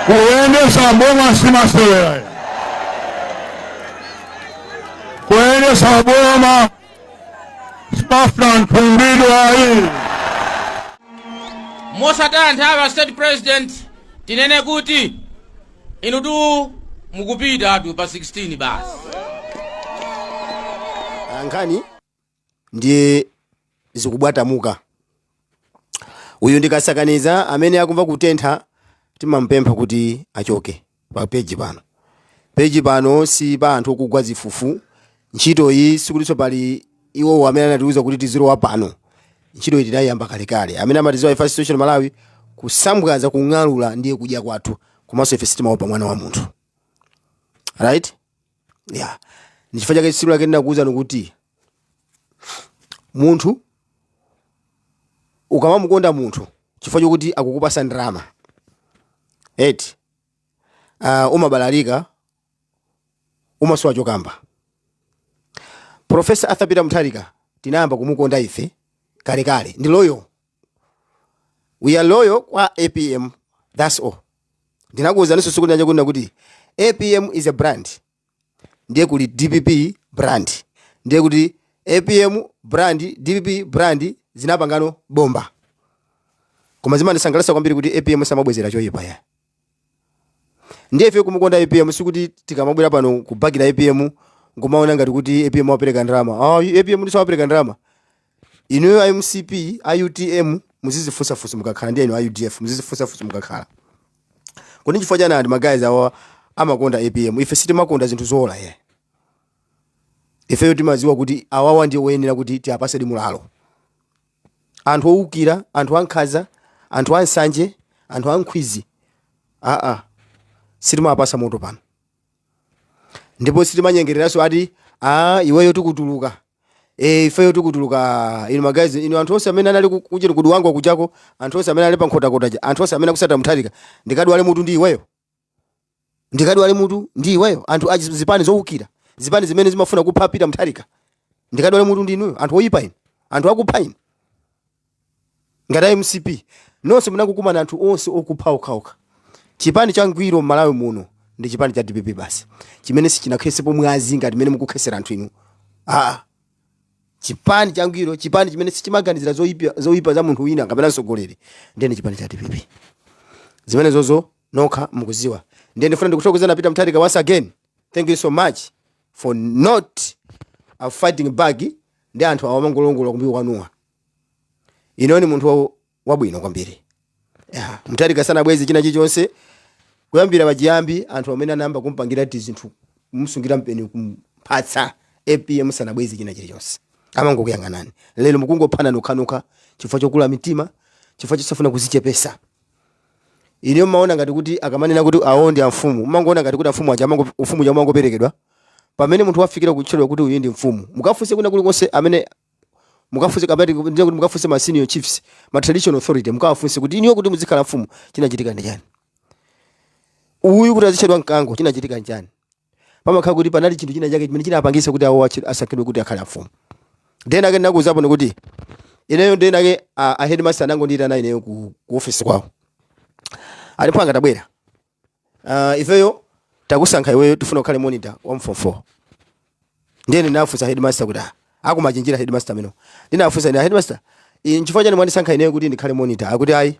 Kuyendesa boma simasewera, kuyendesa boma simafuna nthumbidwa ayi. Mosataya nthawi, a State President, tinene kuti inutu mukupita pa 16 basi. Nkhani ndiye zikubwatamuka. Uyu ndikasakaniza amene akumva kutentha, timampempha kuti achoke pa peji pano. Peji pano si pa anthu okugwa zifufu. Ntchito iyi sikutinso pali iwowo amene anatiuza kuti tizilowa pano. Ntchito iyi tinayiyamba kalekale. Amene amatiziwa ife Social Malawi, kusambwaza, kung'alula ndiye kudya kwathu, komanso ife sitimaopa mwana wa munthu, right? Yeah, ndi chifukwa chake tsiku lake ndinakuwuzani kuti munthu ukamamukonda munthu chifukwa chokuti akukupasa ndalama eti, umabalalika, umasowa chokamba. Professor Arthur Peter Mutharika tinayamba kumukonda ife kalekale. Ndi loyal, we are loyal kwa APM, that's all. Ndinakuwuzaninso siku lina chakunena kuti APM is a brand, ndiye kuli DPP brand, ndiye kuti APM brand, DPP brand zinapangano bomba. Koma zimandisangalatsa kwambiri kuti APM samabwezera choyipa ya. Ndiye ife kumukonda APM sikuti tikamabwera pano kubakira APM nkumaona ngati kuti APM wapereka ndalama. Ah, APM ndiso wapereka ndalama. Inuyo a MCP, a UTM, muzizifunsafunsa mukakhala, ndi inu a UDF muzizifunsafunsa mukakhala kuti chifukwa chani anthu ma guys awa amakonda APM. Ife sitimakonda zinthu zola ye. Ifeyo timaziwa kuti awawa ndiye oyenera kuti tiapase mulalo. Anthu owukira, anthu ankhanza, anthu ansanje, anthu ankhwizi, aa, sitimawapasa moto pano, ndipo sitimanyengereranso ati a iweyo tikutuluka, e, ifeyo tikutuluka. Inu ma guys, inu anthu onse amene anali kuchera kuduwango kuchako, anthu onse amene ali pa Nkhotakota, anthu onse amene akusata Mutharika, ndikadwale mutu ndi iweyo? Ndikadwale mutu ndi iweyo? Anthu achi zipani zowukira, zipani zimene zimafuna kupha Peter Mutharika, ndikadwale mutu ndi inuyo? Anthu oyipa inu, anthu akupha inu. Ngati MCP nonse munakukumana anthu onse okupha okhaokha. Chipani cha ngwiro m'Malawi muno ndi chipani cha DPP basi, chimene sichinakhesepo mwazi ngati mmene mukukhesera anthu inu. Aa, chipani cha ngwiro, chipani chimene sichimaganizira zoyipa za munthu wina kapena mtsogoleri, ndiye ndi chipani cha DPP. Zimene zozo nokha mukuziwa. Ndiye ndifuna ndikuthokozeni Peter Mutharika once again. Thank you so much for not fighting back ndi anthu awa amangolongola kumbuyo kwanuwa. Ino ni munthu wabwino kwambiri. Yeah, Mutharika sanabweze china chilichonse kuyambira pachiyambi. Anthu amene anayamba kumpangira ti zinthu, kumusungira mpeni, kumphatsa APM, sanabweze china chilichonse, amangokuyang'anani. Lero mukungophana nokhanokha chifukwa chokula mitima, chifukwa chosafuna kuzichepesa. Ine mmaona ngati kuti akamanena kuti awo ndi amfumu, mmangoona ngati kuti amfumu aja ufumu uja umangoperekedwa. Pamene munthu wafikira kutchedwa kuti uyu ndi mfumu, mukafunse kuna kulikonse amene mukafunse, kapena ndiye kuti mukafunse ma senior chiefs, ma traditional authority, mukawafunse kuti iniyo kuti muzikhala mfumu chinachitika ndi chani? Uyu kuti azitchedwa mkango chinachitika ndi chani? Pamakhala kuti panali chinthu china chake chimene chinapangisa kuti awo asankhidwe kuti akhale amfumu. Then ake ndinakuwuzapo kuti ineyo, then ake a headmaster anangondiyitana ineyo ku office kwawo, ali phwanga, tabwera, ifeyo takusankha iweyo, tifuna ukhale monitor wa form 4. Ndiye ndinafunsa headmaster kuti, ah, akumachinjira headmaster amene ndinafunsa ine, "Headmaster, nchifukwa chani mwandisankha ineyo kuti ndikhale monitor?" Akuti, "Ayi,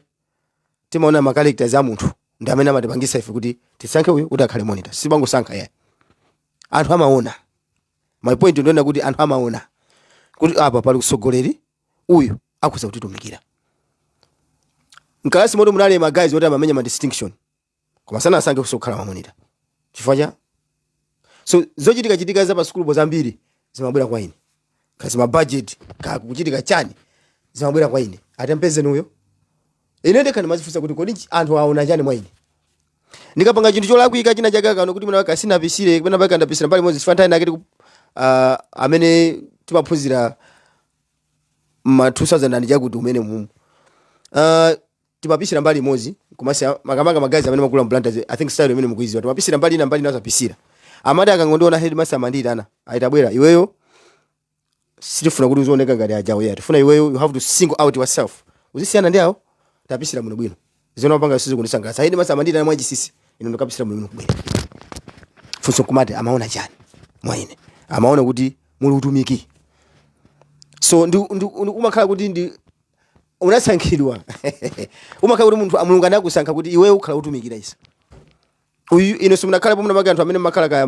timaona ma characters a munthu ndi amene amatipangisa ife kuti tisankhe uyu kuti akhale monitor. Sibangosankha yayi, anthu amaona." My point ndiona kuti anthu amaona kuti apa pali kusogoleri, uyu akhoza kutitumikira. Mkalasi moto munali ma guys oti amamenya ma distinction, koma sanasankhe kusokhala ma monitor. Chifukwa cha so zochitika chitika za pa sukulupo zambiri zimabwera kwa ine, kasi ma budget, ka kuchitika chani, zimabwera kwa ine, atempezeni uyo. Ine ndekha ndimazifunsa kuti kodi anthu aona chani mwa ine? Ndikapanga chinthu cholakwika china chake kano kuti mwina kasinapisire kapena paka ndapisira mbali imodzi, chifukwa nthawi nake amene timaphunzira ma 2000 and chakuti umene mumu timapisira mbali imodzi kumasiya makamaka ma guys amene makula mplanters. I think style imene mukuiziwa, timapisira mbali ina, mbali ina asapisira. Amati akangondiona headmaster amandiyitana, ayitabwera iweyo, sitifuna kuti uzioneka ngati ajawo ya, tifuna iweyo, you have to single out yourself, uzisiyana ndi awo, tapisira muno bwino. Zimene wapanga sizikundisangalatsa. Ine masa amandiyitana mwachinsinsi, ine ndikapisira mulungu kubwera. Funso kumati, amaona chani mwa ine? Amaona kuti muli utumiki. So ndi umakhala kuti ndi unasankhidwa, umakhala kuti munthu, Mulungu anakusankha kuti iweyo ukhala utumikira isa uyu. Ine simunakhalepo, munamake anthu amene makhala kaya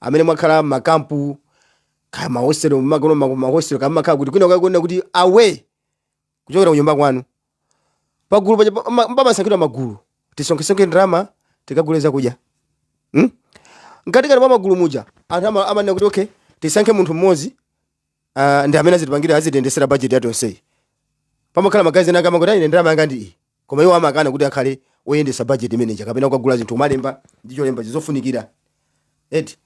amene mwakhala makampu, kaya mahostelo, makono mahostelo, kaya makhala kuti kwina kwake kuti away kuchokera kunyumba kwanu, pagulu paja pamasankhidwa magulu, tisonkhesonkhe ndalama tikagule zakudya, Mkatikati mwa magulu muja anthu amanena kuti, "Okay, tisankhe munthu mmodzi, ndi amene azitipangira, azitiyendesera budget yathu yonseyi." Pamakhala magazi ena akamangoti, "Ine ndalama yanga ndi iyi," koma iwo amakana kuti akhale oyendesa budget imeneja kapena kukagula zinthu, kumalemba ndi cholemba zofunikira eti.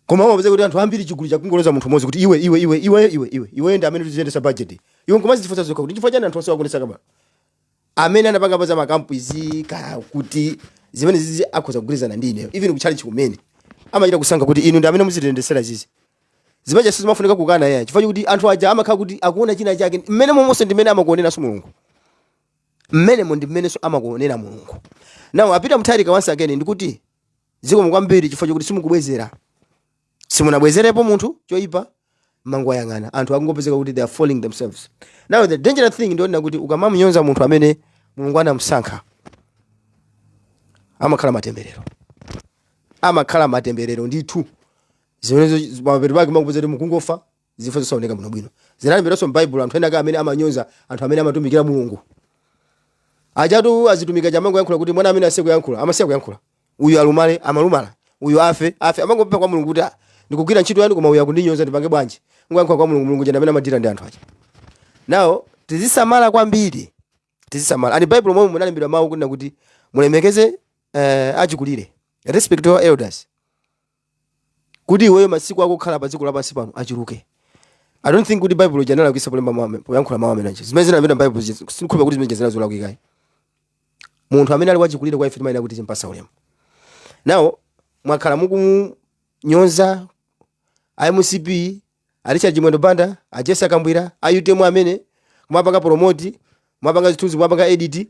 Koma amapeza kuti anthu ambiri chigulu chakungoloza munthu mmodzi kuti, "Iwe, iwe, iwe, iwe, iwe, iwe, iwe ndi amene tiziyendesa budget." Iwe nkumazifunsa zokha kuti chifukwa chani anthu onse akundisaka ba amene anapanga pa za makampu izi, kaya kuti zimene zizi akhoza kugwirizana ndi ineyo. Even kutchalichi kumene amachita kusankha kuti inu ndi amene muzitiyendesera zizi. Zimene sizimafunika kukana yaya, chifukwa chokuti anthu aja amakhala kuti akuona china chake mmene momwenso ndi mmene amakuoneranso Mulungu, mmenemo ndi mmenenso amakuonera Mulungu. Now, a Peter Mutharika, once again ndikuti zikomo kwambiri chifukwa chokuti simukubwezera, simunabwezerepo munthu choyipa. Mangoyang'ana anthu akungopezeka kuti they are falling themselves. Now, the dangerous thing ndiona kuti ukamamunyoza munthu amene Mulungu anamusankha, amakhala matemberero, amakhala matemberero ndithu. Zimenezo mapeto pake makupeza kuti mukungofa zifo zosaoneka bwinobwino. Zinalembedwanso m'Baibulo, anthu ena ake amene amanyoza anthu amene amatumikira Mulungu ajatu azitumika chamangoyankhula kuti mwana amene asiye kuyankhula, amasiya kuyankhula, uyu alumale, amalumala, uyu afe, afe. Amangopempha kwa Mulungu kuti, "Ah, ndikugwira ntchito yanu, koma uyu akundinyoza, ndipange bwanji?" Ngoyankhula kwa Mulungu. Mulungu ndi amene amadira ndi anthu aja. Now tizisamala kwambiri, tizisamala. Ani Bible momwe munalembedwa mawu kunena kuti mulemekeze achikulire, respect your elders, kuti iweyo masiku ako kukhala pa dziko lapansi pano achuluke. I don't think kuti Bible janalakwisa polemba mawu poyankhula mawu amenewa. Zimene zinalembedwa m'Bible, sindikhulupirira kuti zimene zina zolakwikayi. Munthu amene ali wachikulire kwa ife timayenera kuti timpasa ulemu. Now mwakhala mukumunyoza iMCP, a Richard Chimwendo Banda, a Jesse Kambwira, a UTM amene kumapanga promote, kumapanga zithunzi, kumapanga edit,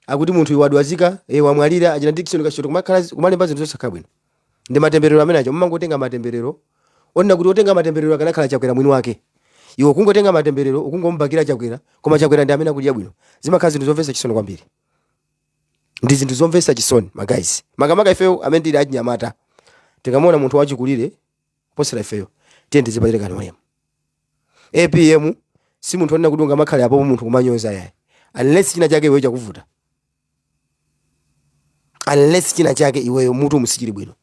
akuti munthu iwe wadwazika, wamwalira, achina Dickson Kashoto, kumakhala kumalemba zinthu zosakhala bwino. Ndi matemberero amene aja. Mumangotenga matemberero onena kuti otenga matemberero akanakhala Chakwera mwini wake. Iwe kungotenga matemberero, ukungombakira Chakwera, koma Chakwera ndi amene akudya bwino. Zimakhala zinthu zomvetsa chisoni kwambiri, ndi zinthu zomvetsa chisoni, ma guys, makamaka ifeyo amene tili achinyamata. Tikamaona munthu wachikulire kuposera ifeyo, tiye tizipatirikana ulemu. APM si munthu onena kuti ungamakhale apopo munthu kumanyoza yayi, unless china chake iweyo chakuvuta, unless china chake iweyo mutu musichili bwino.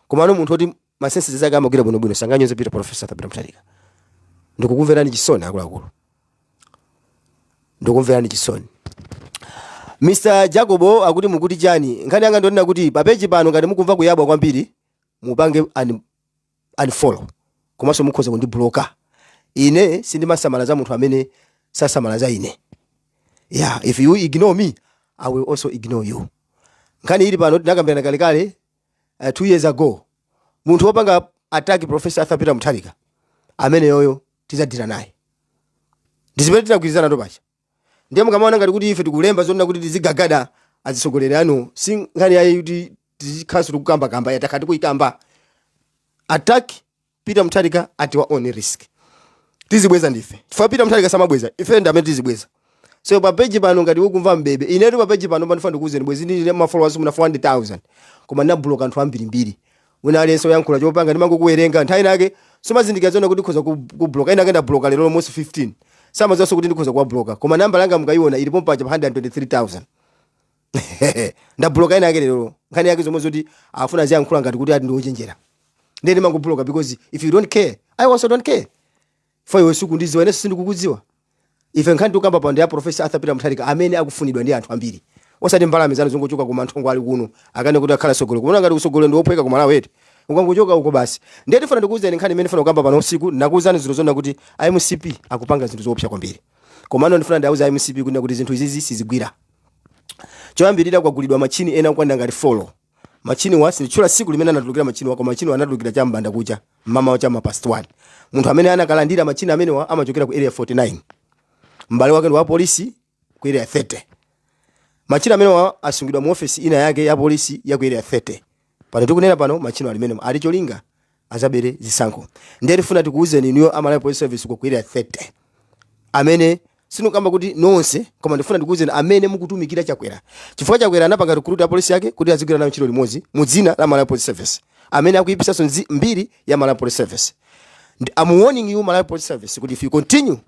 Komano munthu oti ma senses zake amagwira bwinobwino sanganyoze Peter, Professor Peter Mutharika. Ndikukumverani chisoni, akuluakulu, ndikumverani chisoni. Mr Jacobo akuti, "Mukuti chani?" Nkhani yanga ndionena kuti pa page pano ngati mukumva kuyabwa kwambiri, mupange unfollow, komanso mukhoza kundibloka. Ine sindimasamala za munthu amene sasamala za ine. Yeah, if you ignore me, I will also ignore you. Nkhani ili pano tinakambirana kalekale, 2 years ago. Munthu wopanga attack Professor Arthur Peter Mutharika amene yoyo tizadira naye, ndi zimene tinagwirizana ndo pacha. Ndiye mukamaona ngati kuti ife tikulemba zonena kuti tizigagada atsogoleri anu, si nkhani yayi kuti tizikhalanso tikukambakamba, yatakha tikuyikamba. Attack Peter Mutharika at your own risk. Tizibweza ndife, chifukwa Peter Mutharika samabweza, ife ndi amene tizibweza. So pa page pano ngati ukumva mbebe, inetu pa page pano pandifuna ndikuwuzeni, bwezi ndili ma followers muna 400,000, koma ndinabloka anthu ambirimbiri. Wina aliyense oyankhula chopanga ndimangokuwerenga, nthawi inake somazindikira zona kuti ndikhoza kubloka. Ina ake ndabloka lero almost 15, samadziwanso kuti ndikhoza kuwabloka, koma namba langa mukayiona ilipo paja pa 123,000. Ndabloka ina ake lero, nkhani yake zomwe zoti afuna ziyankhula ngati kuti ati ndiwochenjera. Ndiye ndimangobloka because if you don't care, I also don't care. For iwe sukundidziwa, inenso sindikukudziwa. Ife nkhani tikukamba pano ndi ya Professor Arthur Peter Mutharika amene akufunidwa ndi anthu ambiri, osati mbalame zanu zongochoka ku manthongo ali kuno akane kuti akhala sogolo. Kuona ngati usogolo ndi wophweka ku Malawi eti, ukangochoka uko basi. Ndiye tifuna ndikuwuzeni nkhani imene ndifuna kukamba pano usiku. Nakuwuzani zinthu zona kuti iMCP akupanga zinthu zoopsa kwambiri, komano ndifuna ndiauze iMCP kunena kuti zinthu izizi sizigwira. Choyambirira, kwagulidwa machini ena okwana ngati four. Machini wa sinditchula tsiku limene anatulukira machini wa, koma machini anatulukira cha mbanda kucha mama cha ma past 1. Munthu amene anakalandira machini amenewa amachokera ku Area 49, m'bale wake ndi wa polisi ku Area 30. Machina amenewa asungidwa mu ofesi ina yake ya polisi ya ku Area 30. Pano tikunena pano, machina ali menemo, ali cholinga azabere zisankho. Ndiye tifuna tikuwuzeni inuyo a Malawi Police Service ku Area 30, amene sinukamba kuti nonse, koma ndifuna ndikuwuzeni amene mukutumikira Chakwera, chifukwa Chakwera anapanga recruit a polisi yake kuti azigwira nayo ntchito limodzi mu dzina la Malawi Police Service, amene akuyipisanso mbiri ya Malawi Police Service. And I'm warning you, Malawi Police Service, kuti if you continue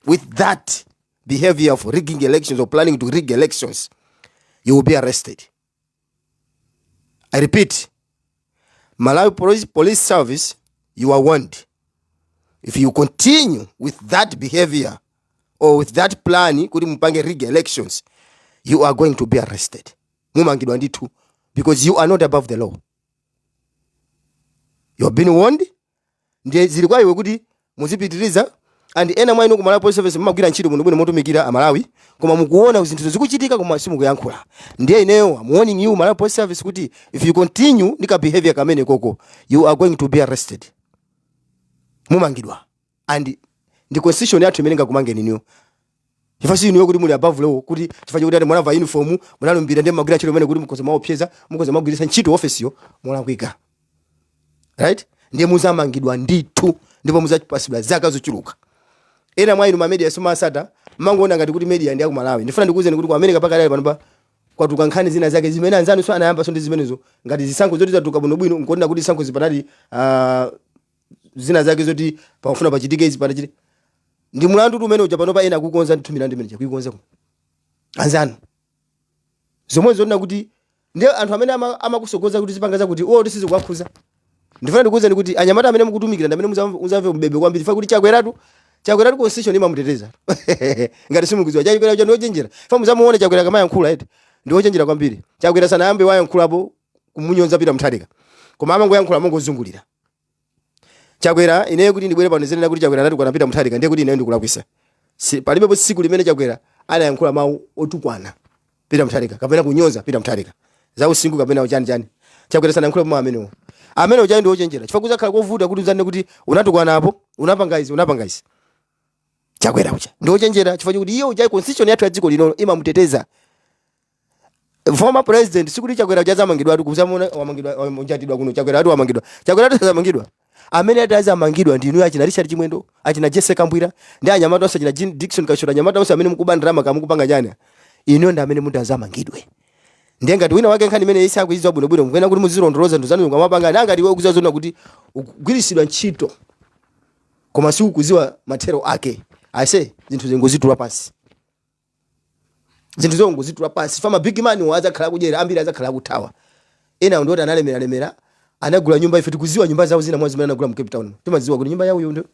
with that behavior of rigging elections or planning to rig elections, you will be arrested. I repeat, Malawi Police Service, you are warned. If you continue with that behavior or with that plan kuti mupange rig elections, you are going to be arrested. Mumangidwa ndithu, because you are not above the law. You have been warned. Ndiye zili kwa iwe kuti muzipitiriza. And ena mwa inu ku Malawi Police Service mumagwira ntchito muno bwino motumikira Amalawi, koma mukuona zinthu zikuchitika koma simukuyankhula. Ndiye ineyo I'm warning you, Malawi Police Service, kuti if you continue ndi ka behavior kamene koko, you are going to be arrested. Mumangidwa, and ndi constitution yathu imene ngakumangeni inuyo, chifukwa si inuyo kuti muli above law, kuti chifukwa chokuti ati munamva uniform, munalumbira, ndiye mumagwira ntchito imene kuti mukhoza maopseza, mukhoza magwiritsa ntchito ofesiyo molakwika, right? Ndiye muzamangidwa ndithu, ndipo muzapasidwa zaka zochuluka. Ena mwa inu ma media simasata, mangoona ngati kuti media ndi ya ku Malawi. Ndifuna ndikuwuzeni kuti ku America pakali panopa kwatuka nkhani zina zake zimene anzanu so anayamba so ndi zimenezo, ngati zisankho zoti zatuka bwinobwino, nkuonena kuti zisankho zipanali zina zake zoti pamafuna pachitike izi, panachite ndi mulandu tu umene uja. Panopa ena akukonza ndithu milandu imene kuikonza ku anzanu zomwe zonena kuti ndiye anthu amene amakusogoza kuti zipanga zakuti o tisizikuwakhuza. Ndifuna ndikuwuzeni kuti anyamata amene mukutumikira ndi amene muzamve mbebe kwambiri, chifukwa kuti Chakweratu constitution imamuteteza. Ngati simukudziwa, Chakwera uja ndiwochenjera. Fa muzamuone Chakwera kamayankhula eti, ndiwochenjera kwambiri. Chakwera sanayambe wayankhulapo kumunyonza Peter Mutharika, koma amangoyankhula mongozungulira. Chakwera, ineyo kuti ndibwere pano zinena kuti Chakwera anatukwana Peter Mutharika, ndiye kuti ineyo ndikulakwisa. Palibepo tsiku limene Chakwera anayankhula mawu otukwana Peter Mutharika kapena kunyoza Peter Mutharika za usinkhu kapena chani chani. Chakwera sanayankhule mawu amenewo. Amene uja ndi wochenjera, chifukwa kuzakhala kovuta kuti uzanene kuti unatukwana apo, unapanga izi, unapanga izi. Chakwera uja ndi wochenjera, chifukwa chokuti iye uja constitution yathu ya dziko lino imamuteteza. Former president, sikuti Chakwera uja azamangidwa ati kuzamuna wamangidwa, wamujatidwa kuno, Chakwera ati wamangidwa. Chakwera ati azamangidwa. Amene ati azamangidwa ndi inuyo, achina Richard Chimwendo, achina Jesse Kambwira ndi anyamata onse, achina Jean Dickson Kashora, anyamata onse amene mukuba ndalama, kamukupanga chani, inuyo ndi amene muti azamangidwe. Ndiye ngati wina wake nkhani imene isakuidziwa bwinobwino, mukuyena kuti muzilondoloza zinthu zanu mukamapanga. Nangati iwe ukuziwa zona kuti ukugwiritsidwa ntchito koma sikukuziwa mathero ake, ase zinthu zingozitula pansi, zinthu zongozitula pansi. Fama big man wo azakhala kudyera, ambiri azakhala kuthawa. Ena ndioti analemeralemera, anagula nyumba. Ife tikuziwa nyumba zawo zina mwa zimene anagula mu Cape Town. Timaziwa kuti nyumba yawo ndo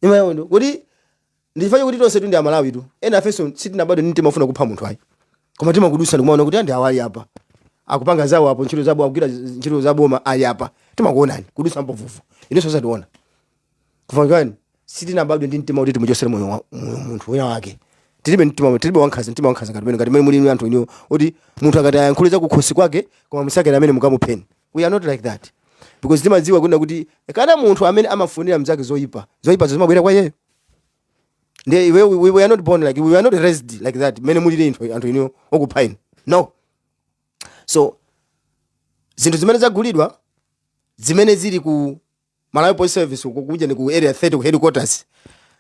nyumba yawo ndo kuti ndifanye kuti tonse tu ndi Amalawi tu. Ena afenso sitinabadwe ndi timafuna kupha munthu ayi, koma timakudusa ndikumaona kuti andi awali apa akupanga zawo apo, ntchito zabo, akugwira ntchito zaboma ali apa, timakuonani kudusa mpovuvu, inenso sationa kufangani. Sitinabadwe ndi mtima kuti timuchosere moyo moyo munthu wina wake. Tilibe mtima, tilibe wankhanza, mtima wankhanza ngati mmene muli inu anthu inu, kuti munthu akati ayankhule za kukhosi kwake koma musakere amene mukamupheni. We are not like that, because timadziwa kuna kuti kana munthu amene amafunira mzake zoyipa, zoyipa zimabwera kwa iyeyo. Ndiye we are not born like, we are not raised like that mmene mulili anthu inu okupha inu, no. So zinthu zimene zagulidwa, zimene zili ku Malawi Police Service uko kuja ni ku Area 30 ku headquarters,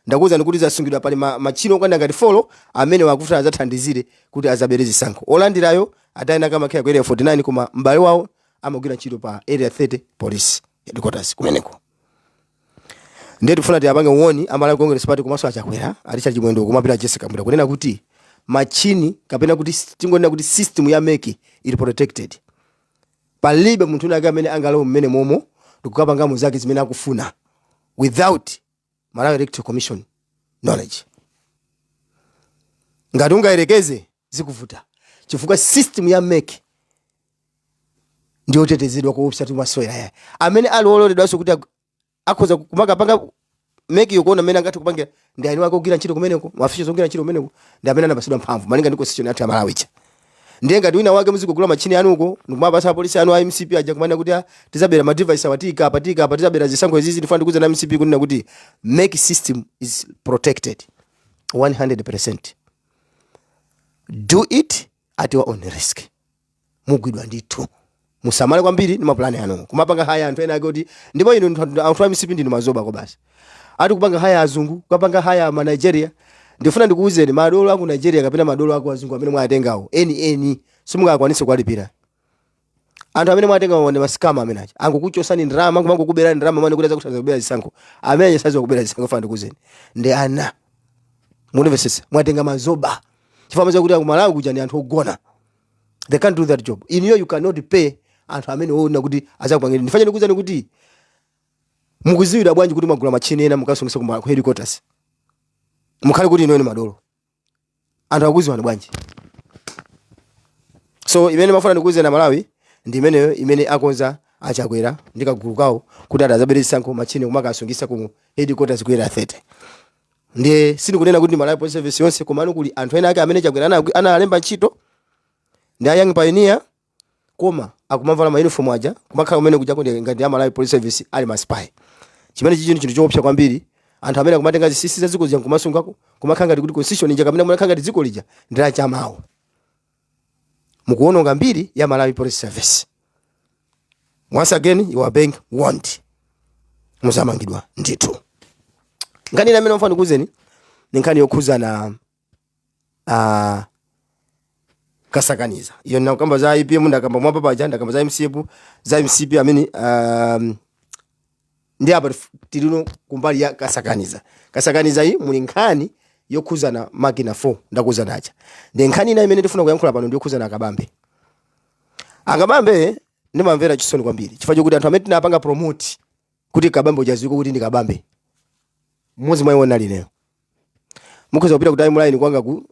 ndakuwuzani kuti zasungidwa. Pali machino okwana ngati 4 amene wakufuna azathandizire kuti azabere zisankho. Olandirayo atayina kamakhala ku Area 49, koma m'bale wawo amagwira ntchito pa Area 30 police headquarters kumeneko. Ndiye tifuna tiyapange warn a Malawi Congress Party komanso aChakwera, a Richard Chimwendo kumapita Jessica Kambwira, kunena kuti machini kapena kuti tingonena kuti system ya MEC ili protected. Palibe munthu wina amene angalowe mmene momo ndikukapangamo zake zimene akufuna without Malawi Electoral Commission knowledge. Ngati ungayerekeze, zikuvuta, chifukwa system ya MEC ndiyotetezedwa kuopsa timasewera ya amene ali ololedwanso kuti akhoza kumakapanga MEC yokuona mmene angathe kupangira ndi aini wake ogwira ntchito kumeneko, ma officials ogwira ntchito kumeneko ndi amene anapasidwa mphamvu malinga ndi constitution yathu ya Malawi ija. Ndiye ngati wina wake muzikugula machini anuko ndikumapasa apolisi anu a MCP aja kumanena kuti, "Ah, tizabera ma device awa, tiyika apa, tiyika apa, tizabera zisankho izizi," ndifuna ndikuuza na MCP kunena kuti MEC system is protected 100%. Do it at your own risk. Mugwidwa ndithu. Musamale kwambiri ndi mapulani anu kumapanga hire anthu ena ake kuti, ndipo inu anthu a MCP ndinu mazoba ko basi. Ati kupanga hire azungu, kupanga hire ma Nigeria. Ndifuna ndikuwuzeni, madolo aku Nigeria kapena madolo aku azungu amene mwatengawo eni eni simungakwanise kuwalipira. Anthu amene mwatenga ndi ma scammer amene aja angokuchosani ndalama, kumangokuberani ndalama mane kuti azakuthandiza kubera zisankho. Amene aja saziwa kubera zisankho. Fana ndikuwuzeni, ndi ana, mundimvesese, mwatenga mazoba chifukwa amaziwa kuti akumalawi kuja ndi anthu ogona. They can't do that job. Inuyo, you cannot pay anthu amene woona kuti azakupangeni. Ndifanye ndikuwuzani kuti mukuziwira bwanji kuti mwagula machine ena mukasungisa ku headquarters, mukhale kuti inuyo ni madolo? Anthu akuziwani bwanji? So imene mafuna ndikuwuzeni Malawi ndi imeneyo imene akonza Achakwera ndi kagulu kawo kuti adazabere zisankho, machine kumakasungisa ku headquarters ku Area 30. Ndiye sindikunena kuti ndi Malawi Police Service yonse, komano kuli anthu ena ake amene Chakwera analemba ntchito ndi a Young Pioneer, koma akumavala ma uniform aja, kumakhala kumene kuja kuti ngati a Malawi Police Service ali ma spy. Chimene chichi ndi chinthu choopsa kwambiri. Anthu amene akumatenga zinsinsi za dziko zija nkumasungako, kumakhala ngati kuti constitution ija kapena kumakhala ngati dziko lija ndi la chamawo. Mukuononga mbiri ya Malawi Police Service. Once again, you are being warned, muzamangidwa ndithu. Nkhani ina imene mfana ndikuwuzeni ni nkhani yokhuzana kasakaniza. Iyo ndakamba za APM, ndakamba mwapa paja, ndakamba za MCP, za MCP amene ndi apa tilino kumbali ya kasakaniza. Kasakaniza iyi muli nkhani yokhuzana makina 4 ndakuzana aja. Ndi nkhani ina imene ndifuna kuyankhula pano ndi yokhuzana Akabambe. Akabambe ndimamvera chisoni kwambiri chifukwa chokuti anthu amene tinapanga promote kuti Kabambe ujaziwike kuti ndi Kabambe, mmodzi mwa iwo nali ineyo. Mukhoza kupita ku timeline kwanga ku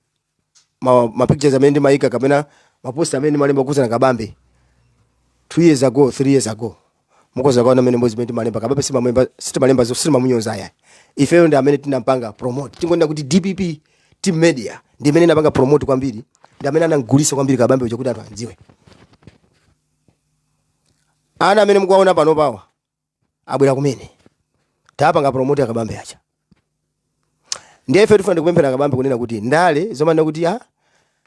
ma pictures amene ndimayika kapena ma post amene ndimalemba kukhuzana Kabambe 2 years ago, 3 years ago, mukhoza kuona amene mbozi zimene timalemba Kabambe. Simamulemba, sitimalemba, sitimamunyoza ayayi. Ifeyo ndi amene tinampanga promote. Tingonena kuti DPP team media ndi imene inapanga promote kwambiri, ndi amene anamgulisa kwambiri Kabambe uja kuti anthu andziwe. Ana amene mukuwaona pano pawa abwera kumene tapanga promote Akabambe aja. Ndiye ife tifuna ndikupemphera Akabambe kunena kuti ndale zomanena kuti ah,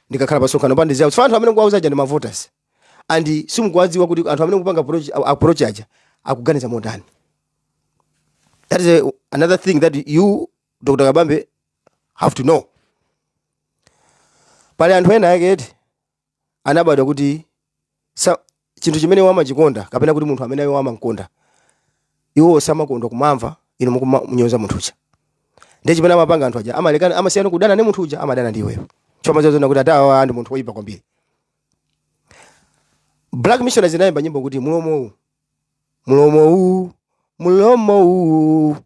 ndikakhala pasonkhano pande zawo, chifukwa anthu amene mukuwauza aja ndi ma voters and simukuwadziwa kuti anthu amene mukupanga approach aja akuganiza motani. That is another thing that you, Dr Kabambe, have to know. Pali anthu ena ake eti anabadwa kuti chinthu chimene wamachikonda kapena kuti munthu amene iwo amamkonda, iwo samakondwa kumamva inu mukumunyoza munthu uja. Ndiye chimene amapanga anthu aja, amalekana, amasiyana kudana ndi munthu uja, amadana ndi iweyo chomazazona kuti atawa ndi munthu woyipa kwambiri. Black Missionaries inayimba nyimbo kuti mulomo uwu, mulomo uwu, mulomo uwu,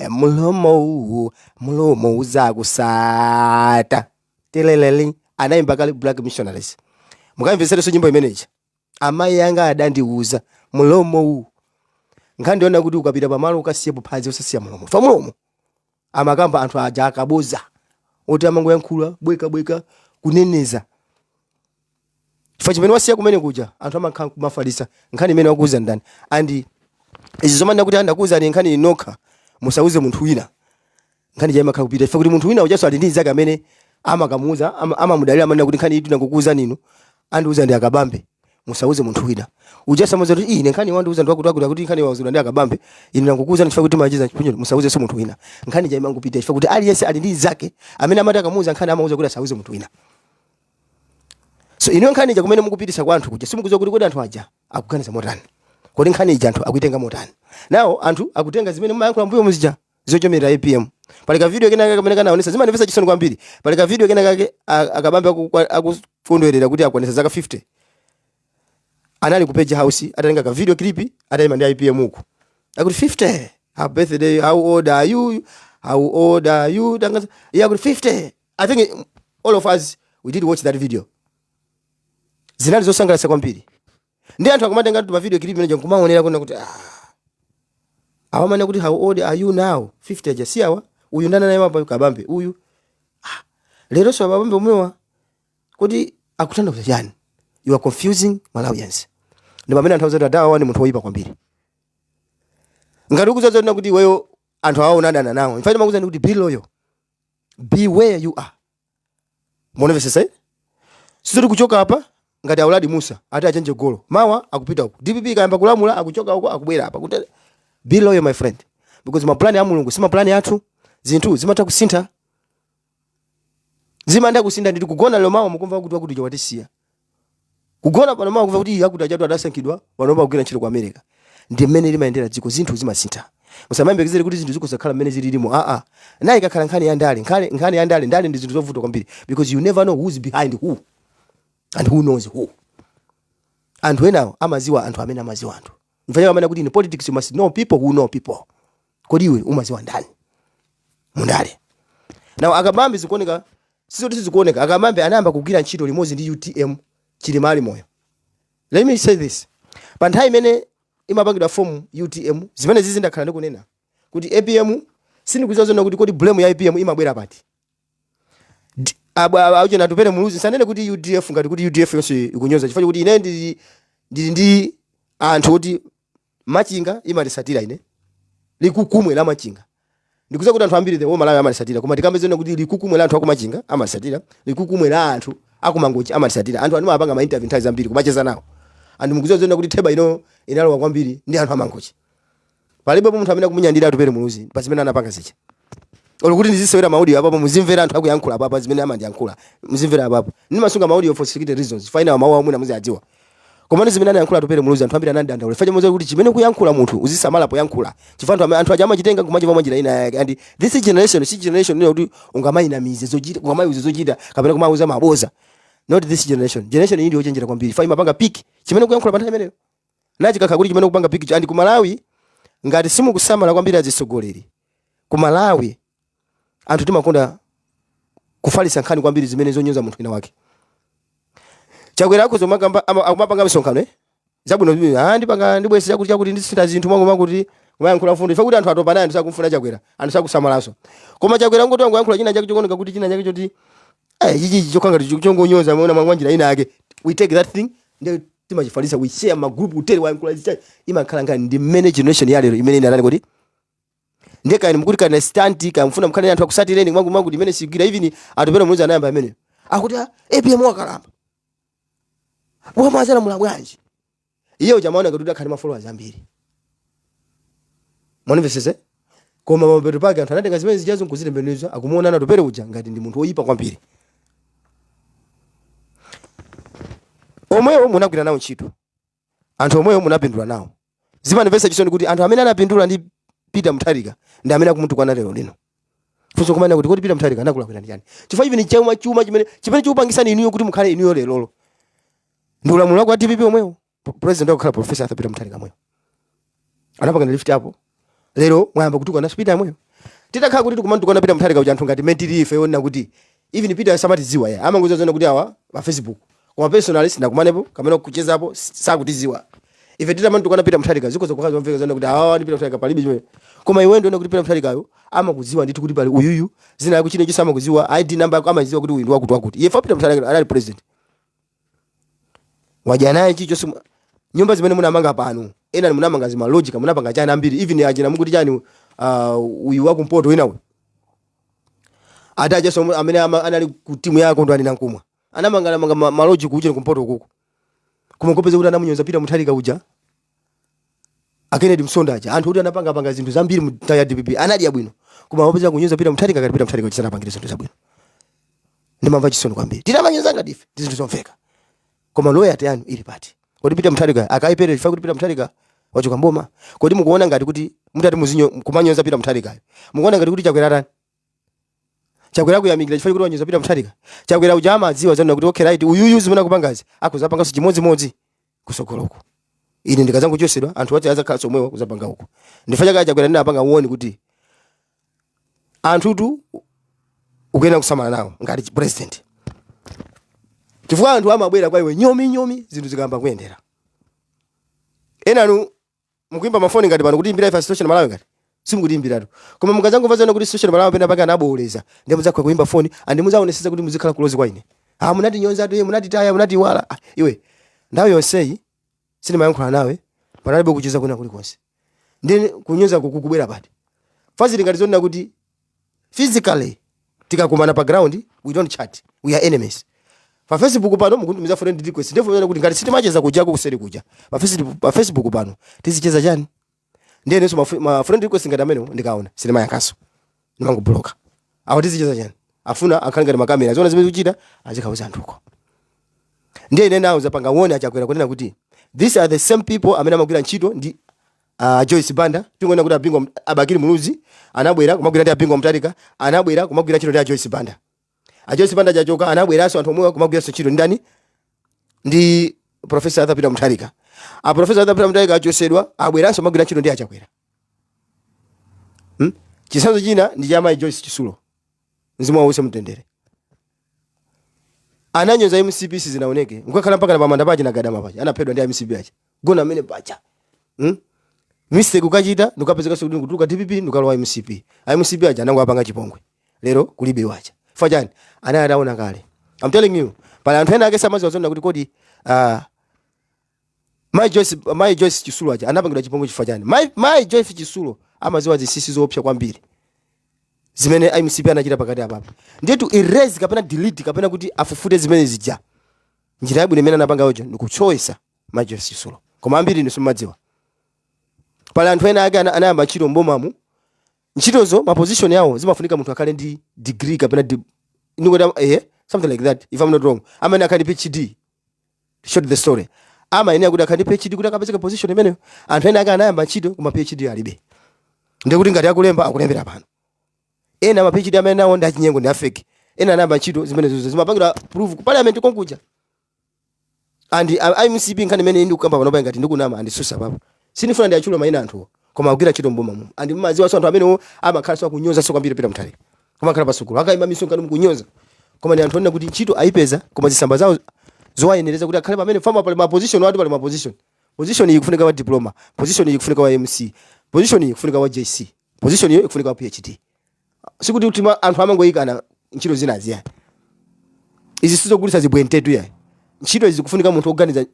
mulomo uwu, mulomo uzakusata teleleli. Anayimba kale Black Missionaries. Mukamveserenso nyimbo imeneyi. Amayi anga adandiuza mulomo uwu. Nkhani ndiona kuti ukapita pamalo ukasiye phazi, usasiya mulomo. Fa mulomo amakamba anthu aja akaboza oti amangoyankhula bwekabweka, kuneneza, chifukwa chimene wasiya kumene kuja anthu amakhala kumafalisa nkhani imene wakuuza ndani. And izi zomanena kuti andakuuzani nkhani nokha, musauze munthu wina, nkhani jayi imakhala kupita, chifukwa kuti munthu wina ujaso ali ndi nzake amene amakamuuza, amamudalira, amanena kuti nkhani iyi tinangokuuzani inu, andiuza ndi Akabambe, musauze munthu wina. Uja samaza kuti ine nkhani wandiuza ndi wakuti wakuti, akuti nkhani wauzidwa ndi Akabambe, ine nangokuuzani chifukwa kuti macheza chipunyo, musauze munthu wina. Nkhani jayi imangopita chifukwa kuti aliyense ali ndi nzake amene amati akamuuza nkhani amauza kuti asauze munthu wina. So inu nkhani ija kumene mukupitisa kwa anthu kuja, simukudziwa kuti kodi anthu aja akuganiza motani, kodi nkhani ija anthu akuitenga motani. Nawo anthu akutenga zimene mumayankhula mbuyo muzija zochomera APM. Pali ka video kena kake kamene kanaonesa, zimandimvetsa chisoni kwambiri. Pali ka video kena kake Akabambe akukondwerera kuti akwanisa zaka 50, anali ku Page House, atatenga ka video clip atayima ndi APM uku akuti 50, "Happy birthday, how old are you, how old are you?" Tangaza iye akuti 50. I think all of us, we did watch that video. Zinali zosangalatsa kwambiri. Ndi anthu akumatenga ma video clip imene nkumaonera kuna kuti ah, awamana kuti "How old are you now?" 50 aja si awa? Uyu ndana naye mapa Kabambe uyu. Ah, lero so Abambe omwewa kuti akutanthauza chani? You are confusing Malawians. Ndi pamene anthu azati adawa ndi munthu woyipa kwambiri. Ngati ukuzaza kuti iweyo anthu awa unadana nawo, in fact makuuzani kuti be loyal, be where you are. Muonevesesa, eh? Sizoti kuchoka apa ngati a Uladi Mussa ati achenje golo mawa akupita uku, DPP ikayamba kulamula akuchoka uko akubwera apa. Kuti be loyal, my friend, because maplani a Mulungu si maplani athu. Zinthu zimatha kusintha, zimatha kusintha nditi. Kugona lero, mawa mukumva kuti wakuti watisiya. Kugona pano, mawa kumva kuti iye akuti achatu adasankhidwa, panopa kugwira ntchito ku America. Ndi mmene limayendera dziko, zinthu zimasintha. Musamayembekezere kuti zinthu zikuzakhala mmene zililimo. Aa, nayi ikakhala nkhani ya ndale, nkhani ya ndale, ndale ndi zinthu zovuta kwambiri because you never know who's behind who and who knows who. Anthu enawo amaziwa anthu amene amaziwa anthu. Mfanya amene kuti in politics you must know people who know people. Kodi iwe umaziwa ndani mundale? Now Akabambe, zikuoneka, sizoti sizikuoneka, Akabambe anayamba kugwira ntchito limodzi ndi UTM Chilima ali moyo. Let me say this: pa nthawi imene imapangidwa form UTM, zimene zizi ndakhala ndikunena kuti APM, sindikudziwa zona kuti kodi blame ya APM imabwera pati. Auchena Atupele Muluzi, sanene kuti UDF, ngati kuti UDF yonse ikunyoza, chifukwa kuti ine ndili ndi anthu oti Machinga imatisatira. Ine likukumwe la Machinga, ndikuza kuti anthu ambiri the whole Malawi amatisatira, koma tikambe zona kuti likukumwe la anthu akuMachinga amatisatira, likukumwe la anthu akuMangochi amatisatira. Anthu animapanga ma interview nthawi zambiri kumacheza nawo anthu. Mukuziwa zona kuti theba ino inalowa kwambiri ndi anthu aMangochi. Palibe munthu amene akumunyandira Atupele Muluzi pa zimene anapanga zija. Olo kuti ndizisewera ma audio apapo, muzimvera anthu akuyankhula apapa zimene amandiyankhula, muzimvera apapo. Ndimasunga ma audio for security reasons, faina mawu amwina muziadziwa. Koma ndi zimene anayankhula Atupele Muluzi, anthu ambiri anandidandaula. Chifukwa chomwe kuti chimene kuyankhula munthu uzisamala poyankhula, chifukwa anthu aja amachitenga kumachimva mwanjira ina yake. And this generation si generation ino kuti ungamayinamize zochita, ungamayuze zochita kapena kumauza maboza. Not this generation. Generation iyi ndi yochenjera kwambiri. Fa imapanga pick chimene kuyankhula pa nthawi imeneyo, nachikakha kuti chimene kupanga pick. And ku Malawi, ngati simukusamala kwambiri azitsogoleri ku Malawi, anthu timakonda kufalitsa nkhani kwambiri zimene zonyoza munthu wina wake. Chakwera akhoza kumakamba, akumapanga misonkhano, zabwino zibwino, ndipanga, ndibwesa chakuti chakuti, ndisintha zinthu mwangu mwakuti, kumayankhula mfundo ife kuti anthu atopa naye, anthu sakumfuna Chakwera, anthu sakusamalanso. Koma Chakwera ngoti wangoyankhula china chake chokoneka kuti china chake choti chichi chokhanga chongonyoza mwana mwa njira ina yake, we take that thing ndio timachifalitsa, we share ma group utere wayankhula zicha, imakhala nkhani. Ndi mmene generation ya lero imene inatani kuti ndiye kani mukuti kana stunt kamfuna mkhale anthu akusatireni mwangu mwangu imene sigwira. Even Atupele Muluzi anayamba imene akuti, "Ah, APM wakalamba, wamazana bwanji?" Iye uchamaona kuti akhali ma followers ambiri, mwanimvesese? Koma pamapeto pake anthu anatenga zimene zichazo nkuzitembenuza, akumuona Atupele uja ngati ndi munthu woyipa kwambiri. Omwewo munagwira nawo ntchito, anthu omwewo munapindula nawo. Zimandimvetsa chisoni kuti anthu amene anapindula ndi Peter Mutharika ndi amene akumutukwana lero lino. Funso kumana kuti kodi Peter Mutharika anakulakwira ndi chani? Chifukwa even chuma chimene chikupangisani inuyo kuti mukhale inuyo lerolo ndi ulamuliro wako wa DPP omwewo. President wakukhala Professor Arthur Peter Mutharika mweyo anapanga lift apo, lero mwayamba kutukwana Peter mweyo. Titakhala kuti tikumantukwana Peter Mutharika uja, anthu ngati mentili ife yona kuti even Peter samatiziwa, ya amangoziwa zona kuti awa pa Facebook, koma personally sinakumanepo kamene kuchezapo, sakutiziwa. Ife titamantukwana Peter Mutharika, ziko zokhala zomveka zona kuti awa ndi Peter Mutharika, palibe chimene. Koma iwe ndiona kuti Peter Mutharikayo amakuziwa ndithu kuti pali uyuyu zina yako chine chonse amakuziwa, ID number yako amaziwa kuti uyu ndi wakuti wakuti. Iye fa Peter Mutharika anali president, wadya naye chichonse. Nyumba zimene munamanga pano, ena munamanga zima lodge, munapanga chani ambiri, even achina mukuti chani, uyu wakumpoto wina uyu ati achaso amene anali ku timu yako ndo anina nkumwa, anamanga anamanga ma lodge kucheni kumpoto kuko. Koma kopeza kuti anamunyoza Peter Mutharika uja, a Kennedy Msonda aja, anthu kuti anapanga panga zinthu zambiri mu nthawi ya DPP, anadya bwino, koma wapeza kunyoza Peter Mutharika ngati Peter Mutharika chisanapangire zinthu zabwino. Ndimamva chisoni kwambiri. Titamanyoza ngati ife ndi zinthu zomveka, koma loyalty yanu ili pati? Kodi Peter Mutharika akaipere chifukwa kuti Peter Mutharika wachoka mboma? Kodi mukuona ngati kuti mutati muzinyo kumanyoza Peter Mutharikayo, mukuona ngati kuti Chakwera tani? Chakwera kuyamikira chifukwa kuti wanyoza Peter Mutharika? Chakwera uja amadziwa zanu kuti okay, right, uyuyu zimene akupangazi akuzapanganso chimodzimodzi kusogoloko. Ine ndikazangochosedwa, anthu ati azakhala somwewa kuzapanga uko. Ndifanya kaya Chakwera ndinapanga uone kuti anthutu ukuyenera kusamala nawo ngati president, chifukwa anthu amabwera kwa iwe nyomi nyomi zinthu zikayamba kuyendera. Enanu mukuimba mafoni ngati pano kuti imbira ife Situation Malawi, ngati simukutiimbiratu, koma mukazangomva zona kuti Situation Malawi pena pake anaboleza, ndiye mudzakhala kuimba foni and mudzaonesesa kuti muzikhala close kwa ine. Ah, munati iye munatitaya, munatiwala. Ah, iwe nthawi yonseyi sindimayankhula nawe, panalibe kucheza kwina kulikonse, ndi kunyoza kukubwera pati? Fazili ngati zonena kuti physically tikakumana pa ground we don't chat, we are enemies. Pa Facebook pano mukuntumiza friend request, ndiye kuti ngati sitimacheza kujako kuseri kuja pa Facebook pano tizicheza chani? Ndiye nenso ma friend request ngati amenewo ndikaona sitimayankhaso, ndimangobloka. Awo tizicheza chani? Afuna akhale ngati makamera, zona zimene zikuchita azikauza anthuko. Ndiye ine nawo zapanga uone achakwera kunena kuti these are the same people amene amagwira ntchito ndi Joyce Banda. Tingoona kuti abingwa abakili Muluzi anabwera kumagwira ndi abingwa Mutharika, anabwera kumagwira ntchito ndi a Joyce Banda. A Joyce Banda chachoka, anabweranso anthu omwewa kumagwiranso ntchito ndi ndani? Ndi Professor Arthur Peter Mutharika. A Professor Arthur Peter Mutharika achosedwa, abweranso kumagwira ntchito ndi achakwera. Chitsanzo china ndi cha mayi Joyce Chisulo, mzimu wawo uuse mtendere. Ananyoza MCP, sizinaoneke nkukhala mpaka na pamanda paja nagadama paja, anaphedwa ndi MCP aja gona amene paja, Mistake ukachita ndikapezeka sikuti ndikutuluka DPP ndikalowa MCP, a MCP aja anango apanga chipongwe, lero kulibe wacha fa chani? Anali ataona kale. I'm telling you, pali anthu ena ake samaziwa zona kuti kodi Mai Joyce Chisulo aja anapangidwa chipongwe chifukwa chani? Mai Joyce Chisulo amaziwa zinsinsi zoopsa kwambiri zimene MCP anachita pakati apapa. Ndiye to erase kapena delete kapena kuti afufute zimene zija, njira yabwino imene anapanga yojo ndikuchoesa Mai Joyce Chisulo. Koma ambiri inu simumadziwa, pali anthu ena ake anayamba ntchito mbomamu, ntchitozo ma position yawo zimafunika munthu akhale ndi degree kapena ndikuti something like that, if I'm not wrong, amene akhale ndi PhD. Short the story, amayenera kuti akhale ndi PhD kuti akapezeke position imeneyo. Anthu ena ake anayamba ntchito koma PhD alibe, ndikuti ngati akulemba akulembera pano. Ena ma PhD amene nawo ndi achinyengo, ndi a fake. Ena anayamba ntchito zimenezo zimapangira proof ku parliament konkuja and MCP. Nkhani imene ndikukamba panopa, ngati ndikunama andisusa papo, sindifuna ndiachula mayina anthuwo, koma akugwira ntchito mboma mu and mmaziwa so anthu amenewo amakhala so akunyoza so kwambiri Peter Mutharika, kumakhala pasukulu akayima misonkhano mukunyoza, koma ndi anthu onena kuti ntchito ayipeza, koma zisamba zawo zowayenereza kuti akhale pamene fama pali ma position watu, pali ma position. Position iyi ikufunika wa diploma, position iyi ikufunika wa MC, position iyi ikufunika wa JC, position iyo ikufunika wa PhD. Sikuti kuti anthu amangoyikana ntchito zina ziya. Izi sizogulitsa zibwentetu ya ntchito izi, zikufunika munthu woganiza,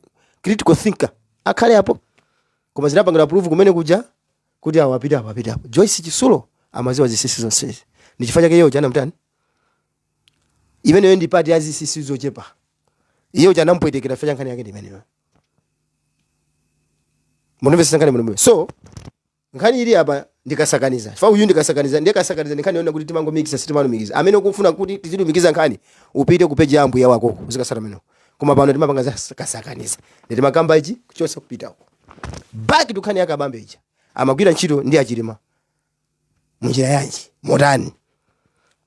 critical thinker akhale apo. Koma zinapangidwa proof kumene kuja kuti awo apite apo, apite apo. Joyce Chisulo amaziwa zinsinsi zonsezi, ndi chifukwa chake iyeyo chanamtani. Imeneyo ndi part ya zinsinsi zochepa. Iyeyo chanampwetekera chifukwa cha nkhani yake ndi imeneyo. Munimvetsetsa nkhani muno? So nkhani ili apa ndikasakaniza fa uyu ndikasakaniza, ndiye kasakaniza ndi nkhani yona kuti timangomikisa, sitimalumikiza. Amene ukufuna kuti tizilumikiza nkhani, upite ku page ya ambuya wakoko uzikasata meno, koma pano timapanga za kasakaniza, ndi timakamba ichi kuchosa kupita uko. Back to nkhani ya Kabambe ija, amagwira ntchito ndi achilima munjira yanji, motani?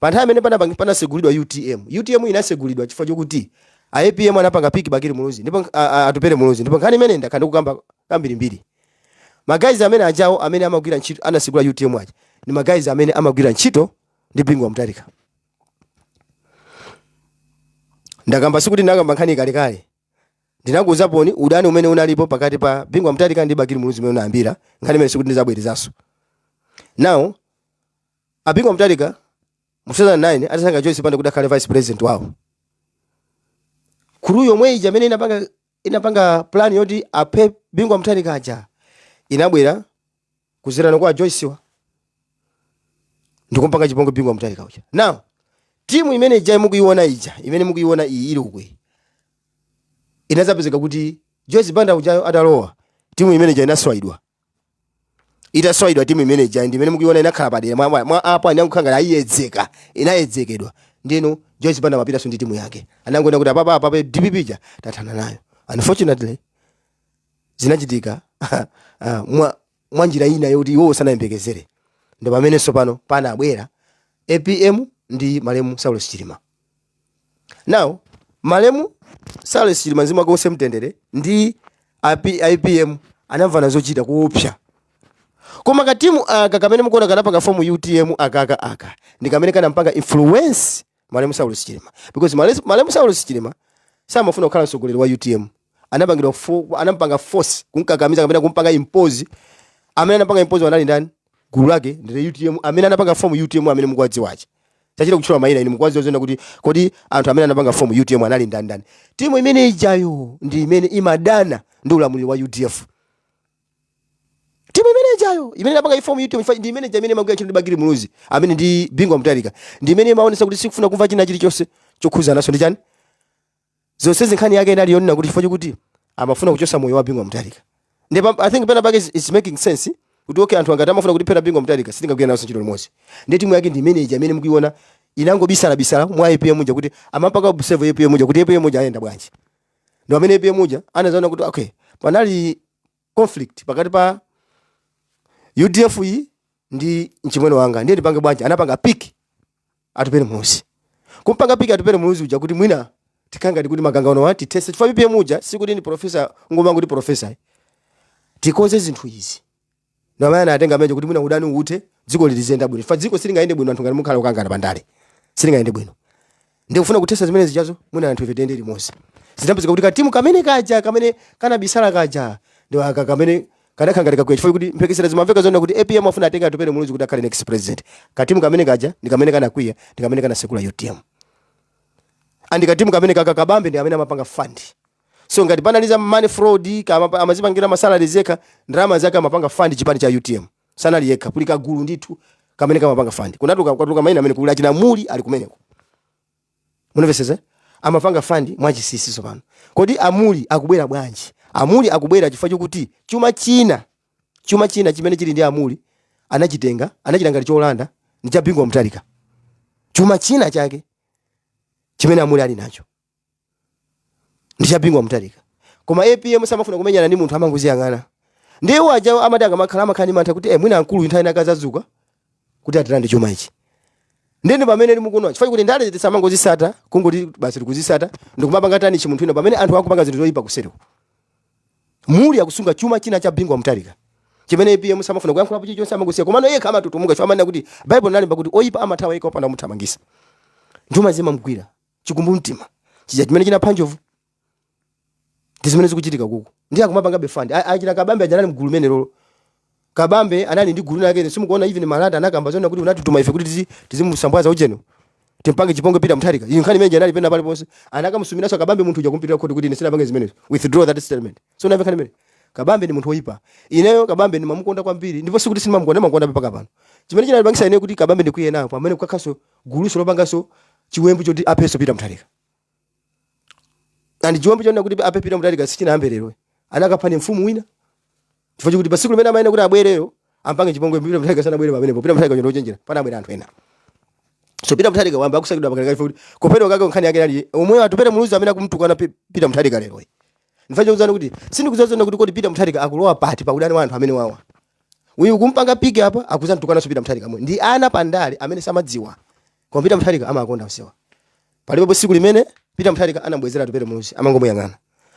Pa nthawi imene panasegulidwa UTM, UTM inasegulidwa chifukwa chokuti a APM anapanga pick Bakili Muluzi ndipo Atupele Muluzi. Ndipo nkhani imene ndakhala ndikukamba kambirimbiri, ma guys amene ajawo amene amagwira ntchito anasegula UTM aja ndi ma guys amene amagwira ntchito ndi Bingu wa Mutharika. Ndakamba, sikuti ndakamba nkhani kalekale, ndinakuwuzaponi udani umene unalipo pakati pa Bingu wa Mutharika ndi Bakili Muluzi umene unayambira nkhani imene, sikuti ndizabwerezanso. Now a Bingu wa Mutharika mu 2009 atasankha Joyce Banda kuti akhale vice president wawo, crew yomwe ija amene inapanga plan yoti aphe Bingu wa Mutharika aja inabwera kuzerana kwa Joyce wa ndikumpanga chipongwe Bingu wa Mutharika uja. Now timu imene ija mukuiona ija, imene mukuiona iyi ili uku iyi, inadzapezeka kuti Joyce Banda ujayo atalowa, timu imene ija inaswayidwa. Itaswayidwa timu imene ija ndi imene mukuiona inakhala padera mwa apo anangokhala ngati ayiyedzeka, inayedzekedwa. Ndino Joyce Banda amapitanso ndi timu yake, anangoona kuti apapa apapa DPP ija tathana nayo. Unfortunately zinachitika mwa njira ina yoti iwowo sanayembekezere. Ndi pamenenso pano panabwera APM ndi malemu Saulos Chilima. Now malemu Saulos Chilima, mzimu wake uuse mtendere, ndi APM anamvana zochita kuopsa. Koma katimu aka kamene mukuona kanapanga form UTM akaka aka ndi kamene kanampanga influence malemu Saulos Chilima, because malemu Saulos Chilima samafuna kukhala mtsogoleri wa UTM. Anampanga force, kumkakamiza kapena kumpanga impose. Amene anapanga impose anali ndani? Gulu lake ndi UTM amene anapanga form UTM amene mukuwadziwachi. Sachita kutchula mayina, ine mukuwadziwa zona kuti kodi anthu amene anapanga form UTM anali ndani ndani. Timu imene ijayo ndi imene imadana ndi ulamuliro wa UDF. Timu imene ijayo imene inapanga i form UTM ndi imene ija imene imagwira ntchito ndi Bakili Muluzi amene ndi Bingu wa Mutharika, ndi imene imaonesa kuti sikufuna kumva china chilichonse chokhuzana naso ndi chani. Zonse nkhani yake inali yonena kuti chifukwa chokuti amafuna kuchosa moyo wa Bingu wa Mutharika. Ndipo I think pena pake it's making sense kuti okay, anthu angati amafuna kuti phera Bingu wa Mutharika, sitingagwira nawo ntchito limodzi. Ndiye timu yake ndi manager amene mukuiona inangobisala bisala mwa APM uja, kuti amapanga observe APM uja kuti APM uja ayenda bwanji. Ndo amene APM uja anazaona kuti okay, panali conflict pakati pa UDF iyi ndi mchimwene wanga, ndiye ndipange bwanji? Anapanga pick Atupele Muluzi, kumpanga pick Atupele Muluzi uja kuti mwina tikanga kuti magangano wa titese, chifukwa APM uja sikuti ndi professor, ngoma kuti professor, tikonze zinthu izi. Ndo amene anatenga mejo kuti mwina udani uthe, dziko lilizenda bwino, chifukwa dziko silingayende bwino anthu ngati mukhala kukangana pandale, silingayende bwino. Ndikufuna kutesa zimene zichazo, mwina anthu ife tiyende limodzi. Zidapezeka kuti katimu kamene kaja kamene kanabisala kaja ndi aka kamene kanakhala ngati kakwiya, chifukwa kuti mphekesera zimamveka zona kuti APM afuna atenga Atupele Muluzi kuti akhale next president. Katimu kamene kaja ndi kamene kanakwiya, ndi kamene kanasekula UTM. And katimu kamene kaka, Kabambe ndi amene amapanga fund. So ngati panaliza money fraud, kama amazipangira ma salary zeka, ndalama zake amapanga fund chipani cha UTM, sanali yekha, kuli kagulu ndithu kamene kamapanga fund. Kunatuka kwatuka maina amene kuli achina Muli ali kumeneko, munamvesese, amapanga fund mwachisisi. Pano kodi amuli akubwera bwanji? Amuli akubwera chifukwa chokuti chuma china chimene chili ndi amuli anachitenga, anachita ngati cholanda, ndi cha Bingu wa Mutharika. Chuma china chake chimene amuli ali nacho ndi cha Bingu wa Mutharika, koma APM samafuna kumenyana ndi munthu, amangoziyang'ana. Ndiye waja amati akamakhala, amakhala ndi mantha kuti mwina mkulu nthawi inaka zazuka kuti atilande chuma ichi. Ndeni pamene mukuona chifukwa kuti ndale tisamangozisata, kungoti basi tikuzisata ndikumapanga tani chimunthu ino, pamene anthu akupanga zinthu zoyipa kusereko. Muli akusunga chuma china cha Bingu wa Mutharika chimene APM samafuna kuyankhulapo chilichonse, amangosiya. Komano yekha amatutumuka chifukwa amanena kuti Bible linalemba kuti oyipa amathawa yekha opanda kumuthamangisa. Nduma zimamugwira chikumbumtima chija chimene chinapha njovu, ndi zimene zikuchitika kuku. Ndiye akumapangabe fund. Achina Kabambe aja anali mgulu mene lolo. Kabambe anali ndi gulu lake, simukuona? Even Malata anakamba zona kuti unatituma ife kuti tizimusambwaza ucheno, timpange chipongwe Peter Mutharika. Iyi nkhani imene anali pena paliponse, anakamusumiranso Kabambe munthu uja kumpitira khoti kuti ine sinapange zimenezo, withdraw that statement. So namve nkhani imene Kabambe ndi munthu woyipa. Ineyo Kabambe ndimamukonda kwambiri, ndipo sikuti sindimamukonda, ndimamukonda mpaka pano. Chimene chinalipangisa ine kuti Kabambe ndikwiye nawo, pamene kukakhaso guluso lopanganso chiwembu choti apheso Peter Mutharika. And chiwembu chonena kuti aphe Peter Mutharika sichinayambe lero, anakaphani mfumu wina, chifukwa chokuti pasiku limene amayenda kuti abwereyo ampange chipongwe Peter Mutharika sanabwere. Pamenepo Peter Mutharika ndio chenjera, panabwera anthu ena. So Peter Mutharika wamba akusakidwa pakalekale kuti kuphedwa kake nkhani yake nali omwe Atupele Muluzi amene akumtukwana Peter Mutharika lero. Ndifache kuzana kuti sindikuzazona kuti kodi Peter Mutharika akulowa pati paudani wa anthu amene wawa uyu kumpanga pick apa akuzamtukwananso Peter Mutharika mwe ndi ana pandale amene samadziwa, koma Peter Mutharika amakonda usewa. Palibepo siku limene Peter Mutharika anambwezera Atupele Muluzi, amangomuyang'ana.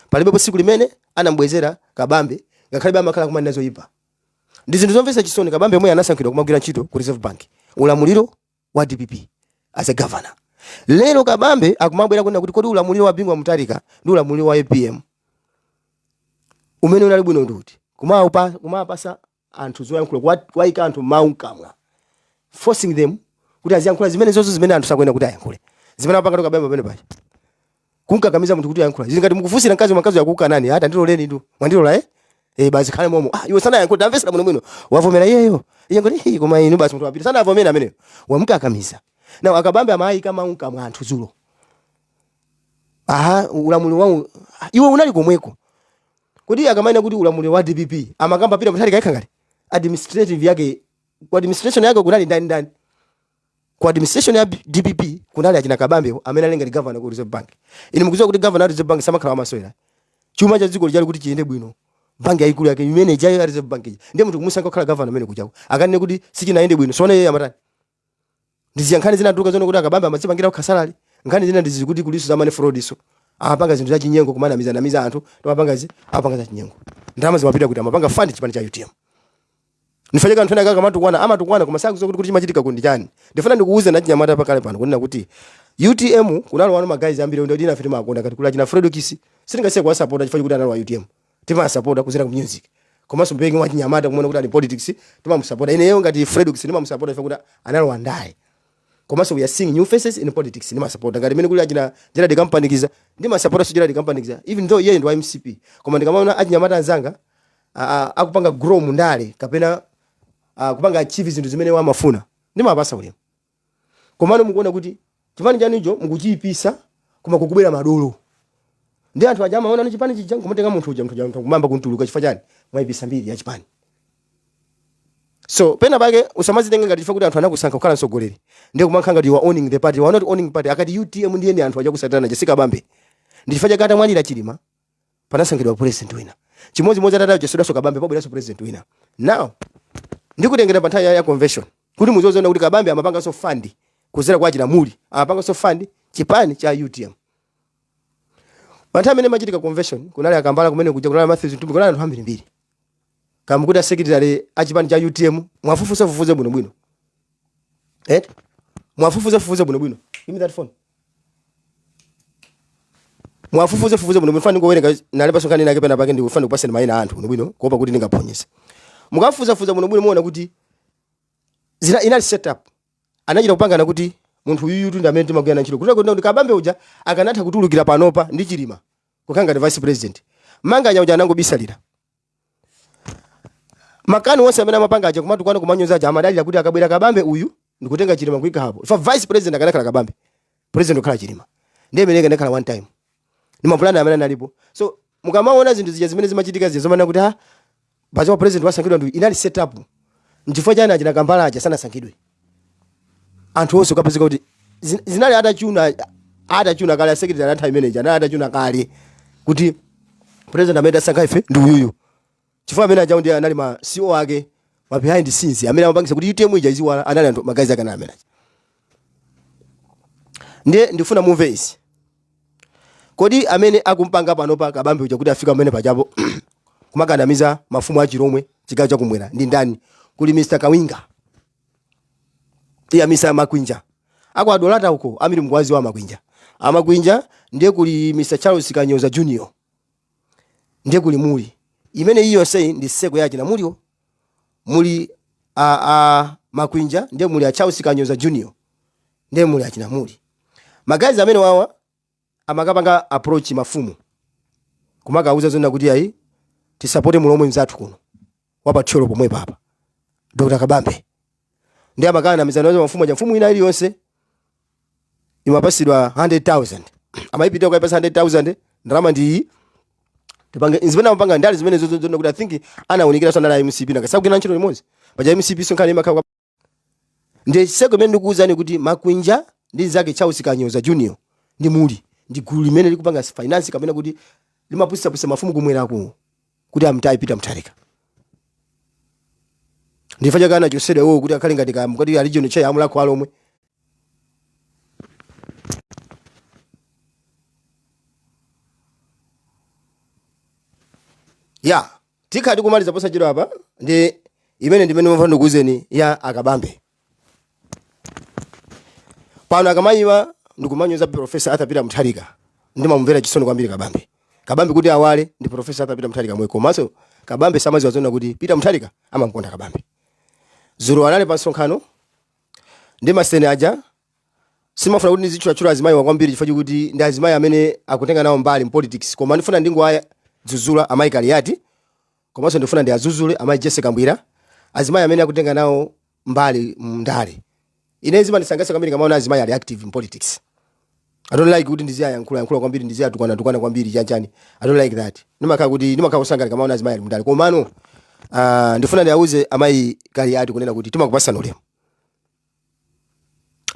Palibepo siku limene anambwezera Kabambe, ngakhale amakhala kumanena zoyipa. Ndi zinthu zomvetsa chisoni. Kabambe mwe anasankhidwa kumagwira ntchito ku Reserve Bank ulamuliro wa DPP as a governor. Lero Kabambe akumabwera kunena kuti kodi ulamuliro wa Bingu wa Mutharika ndi ulamuliro wa APM umene unali bwino ndikuti kumapasa anthu zoyankhula, kuwayika anthu mawu mkamwa, forcing them kuti aziyankhula zimene zonse zimene anthu sakuyenera kuti ayankhule, zimene amapanga Kabambe pamene paja, kunkakamiza munthu kuti ayankhula zili ngati mukufunsira mkazi, mkazi yakukanani, ata ndiloleni ndu mwandilola, basi khale momo. Ah, iwe sana yankhula, tamvesera muno mwino, wavomera iyeyo, iye ngoti "Hi, koma inu basi." Munthu wapita sana avomera ameneyo, wamukakamiza. Now akabambe amayika mawu mkamwa anthu dzulo, aha, ulamuliro wawo iwe unali komweko. Kuti akamanena kuti ulamuliro wa DPP, amakamba Peter Mutharika yekha? Ngati administrative yake, ku administration yake kunali ndani ndani? Ku administration ya DPP kunali achina Kabambe amene ali ngati governor ku Reserve Bank. Ine mukudziwa kuti governor wa Reserve Bank samakhala wamasewera. Chuma cha dziko lijali kuti chiyende bwino, banki yayikulu yake imene ijayo ya Reserve Bank ija, ndiye munthu kumusankha kukhala governor amene kuchako akanene kuti sichinayende bwino, soona iye amatani? Ndiziya nkhani zinatuluka zone kuti akabambe amadzipangira kukhasalali. Nkhani zina ndizi kuti kuliso za money fraud, so amapanga zinthu zachinyengo, kumanamiza namiza anthu, amapanga zi amapanga zachinyengo. Ndalama zimapita kuti? Amapanga fund chipani cha UTM. Nifanyika anthu ena kaka amatukwana, amatukwana, koma sakudziwa kuti chimachitika kundi chani. Ndifuna ndikuuze na chinyamata pakale pano kunena kuti UTM kunalo wanu ma guys ambiri ndi ina fiti makonda kati kula china Fredo Kiss, sitingasiye kuwasapota chifukwa kuti analo wa UTM. Timasapota kuzera ku music, komanso mpenge wa chinyamata kumona kuti ali politics, timamusapota. Ineyo ngati Fredo Kiss ndimamusapota chifukwa kuti analo wandaye, komanso we are seeing new faces in politics, ndimasapota. Ngati mene kuli achina Gerald Kampanikiza, ndimasapota so Gerald Kampanikiza, even though iye ndi wa MCP, koma ndikamaona achinyamata anzanga akupanga grow mundale kapena kupanga achieve zinthu zimene wamafuna, ndimapasa ulemu. Komano mukuona kuti chipani chanucho mukuchiyipisa, koma kukubwera madolo. Ndi anthu aja amaona ni chipani chija, nkumatenga munthu uja, munthu uja munthu kumamba kuntuluka. Chifukwa chani? Mwayipisa mbiri ya chipani. So pena pake usamazitenge ngati chifukwa kuti anthu anakusankha kukhala mtsogoleri, ndiye kumakhala ngati you are owning the party. You are not owning party. Akati UTM, ndiye ndi anthu aja kusatana je, sikabambe. Ndi chifukwa chake atamwalira Chilima, panasankhidwa president wina. Chimodzimodzi atachotsedwanso Kabambe, pabweranso president wina. Now ndikutengera pa nthawi ya convention kuti muzoziona kuti Kabambe amapanganso fund kuzera kwa Chilamuli, amapanganso fund chipani cha UTM. Pa nthawi imene imachitika convention, kunali Akambala kumene kuja, kunali Matthews Mtumbi, kunali anthu ambirimbiri. Kamukuti a secretary a chipani cha UTM, mwafufuze bwinobwino, eh, mwafufuze fufuze bwinobwino. Give me that phone. Mwafufuze fufuze bwinobwino. Fani ngowerenga nalemba nkhani nake pena pake, ndikufana kupaseni mayina a anthu bwinobwino, kuopa kuti ndingaphonyese. Mukafufuzafuza bwinobwino, muona kuti zina inali set up, anachita kupangana kuti munthu uyuyu ndi amene timagwira ntchito, kuti Kabambe uja akanatha kutulukira panopa ndi Chilima kukhala ngati vice president. Manganya uja anangobisalira. Makani onse amene amapanga aja, kumatukwana, kumanyoza aja, amadalira kuti akabwera Kabambe uyu ndikutenga Chilima kuika hapo fa vice president, akanakhala Kabambe, president kukhala Chilima, ndiye imene ikanakhala one time. Ndi mapulani amene analipo. So mukamaona zinthu zija zimene zimachitika zija, zomanena kuti ha pachawa president wasankhidwa ndi, inali set up. Nchifukwa chani achina Kambala aja sanasankhidwe? Anthu onse ukapezeka kuti zinali atachuna kale. Secretary anthu imene anali atachuna kale kuti president amene tasankha ife ndi uyuyu, chifukwa amene aja ndi anali ma CEO ake, ma behind the scenes amene amapangisa kuti UTM ija iziwala, anali anthu magazi ake anali amene aja. Ndiye ndifuna mumve izi. Kodi amene akumpanga panopa Kabambe uja kuti afika pamene pachapo kumakandamiza mafumu a Chilomwe chigawo chakumwera ndi ndani? Kuli Mr Kawinga, iya, Mr Makwinja ako adolata uko, amiri mkwazi wa Makwinja, amakwinja. Ndiye kuli Mr Charles Kanyoza Junior, ndiye kuli muli imene iyo yonseyi ndi seko yachi na muliwo. Muli a Makwinja, ndiye muli a Charles Kanyoza Junior, ndiye muli achina muli magazi amene wawa amakapanga approach mafumu kumakauza zona kuti ayi, tisapote mulomwe mzathu kuno wapathyolo pomwe papa, Dr Kabambe. Ndi amakana mizano ya mafumu aja. Mfumu ina iliyonse imapasidwa 100,000, amayipitira kukaipasa 100,000. Ndalama ndi iyi, tipange zimene amapanga ndali zimene zozo kuti I think anawunikira so ndali MCP nakasakugwira ntchito limodzi paja MCP. So nkhani imakhala ndi seko imene ndikuwuzani kuti Makwinja ndi nzake Charles Kanyoza Junior ndi muli ndi gulu limene likupanga finance kapena kuti limapusisapusisa mafumu kumwerako kuti amtayi Peter Mutharika. Ndifa chake anachosedwa iwo kuti akhale ngati kuti a regional chair amulakho alomwe. Ya, tikhala tikumaliza posachedwa apa. Ndi imene ndimene mumva ndikuwuzeni ya Akabambe pano akamayiwa ndikumanyoza Professor Arthur Peter Mutharika. Ndimamumvera chisoni kwambiri Kabambe. Kabambe kuti awale ndi Professor Arthur Peter Mutharika mwe. Komanso Kabambe samaziwa zona kuti Peter Mutharika amamkonda Kabambe. Zulo anali pa msonkhano ndi masene aja. Simafuna kuti ndizitchulatchula azimayi kwambiri chifukwa chokuti ndi azimayi amene akutenga nawo mbali mu politics, koma ndifuna ndingowadzudzula amayi Kaliati, komanso ndifuna ndiadzudzule amayi Jessica Kambwira, azimayi amene akutenga nawo mbali mndale. Ine zimandisangalatsa kwambiri kamaona azimayi ali active in politics. I don't like kuti ndiziyayankhula yankhula kwambiri, ndiziyatukwana tukwana kwambiri, chanchani. I don't like that. Ndimakhala kuti ndimakhala kusangalala kamaona azimayi ali mndale. Komano ndifuna ndiauze amayi Kaliati kunena kuti timakupasani ulemu,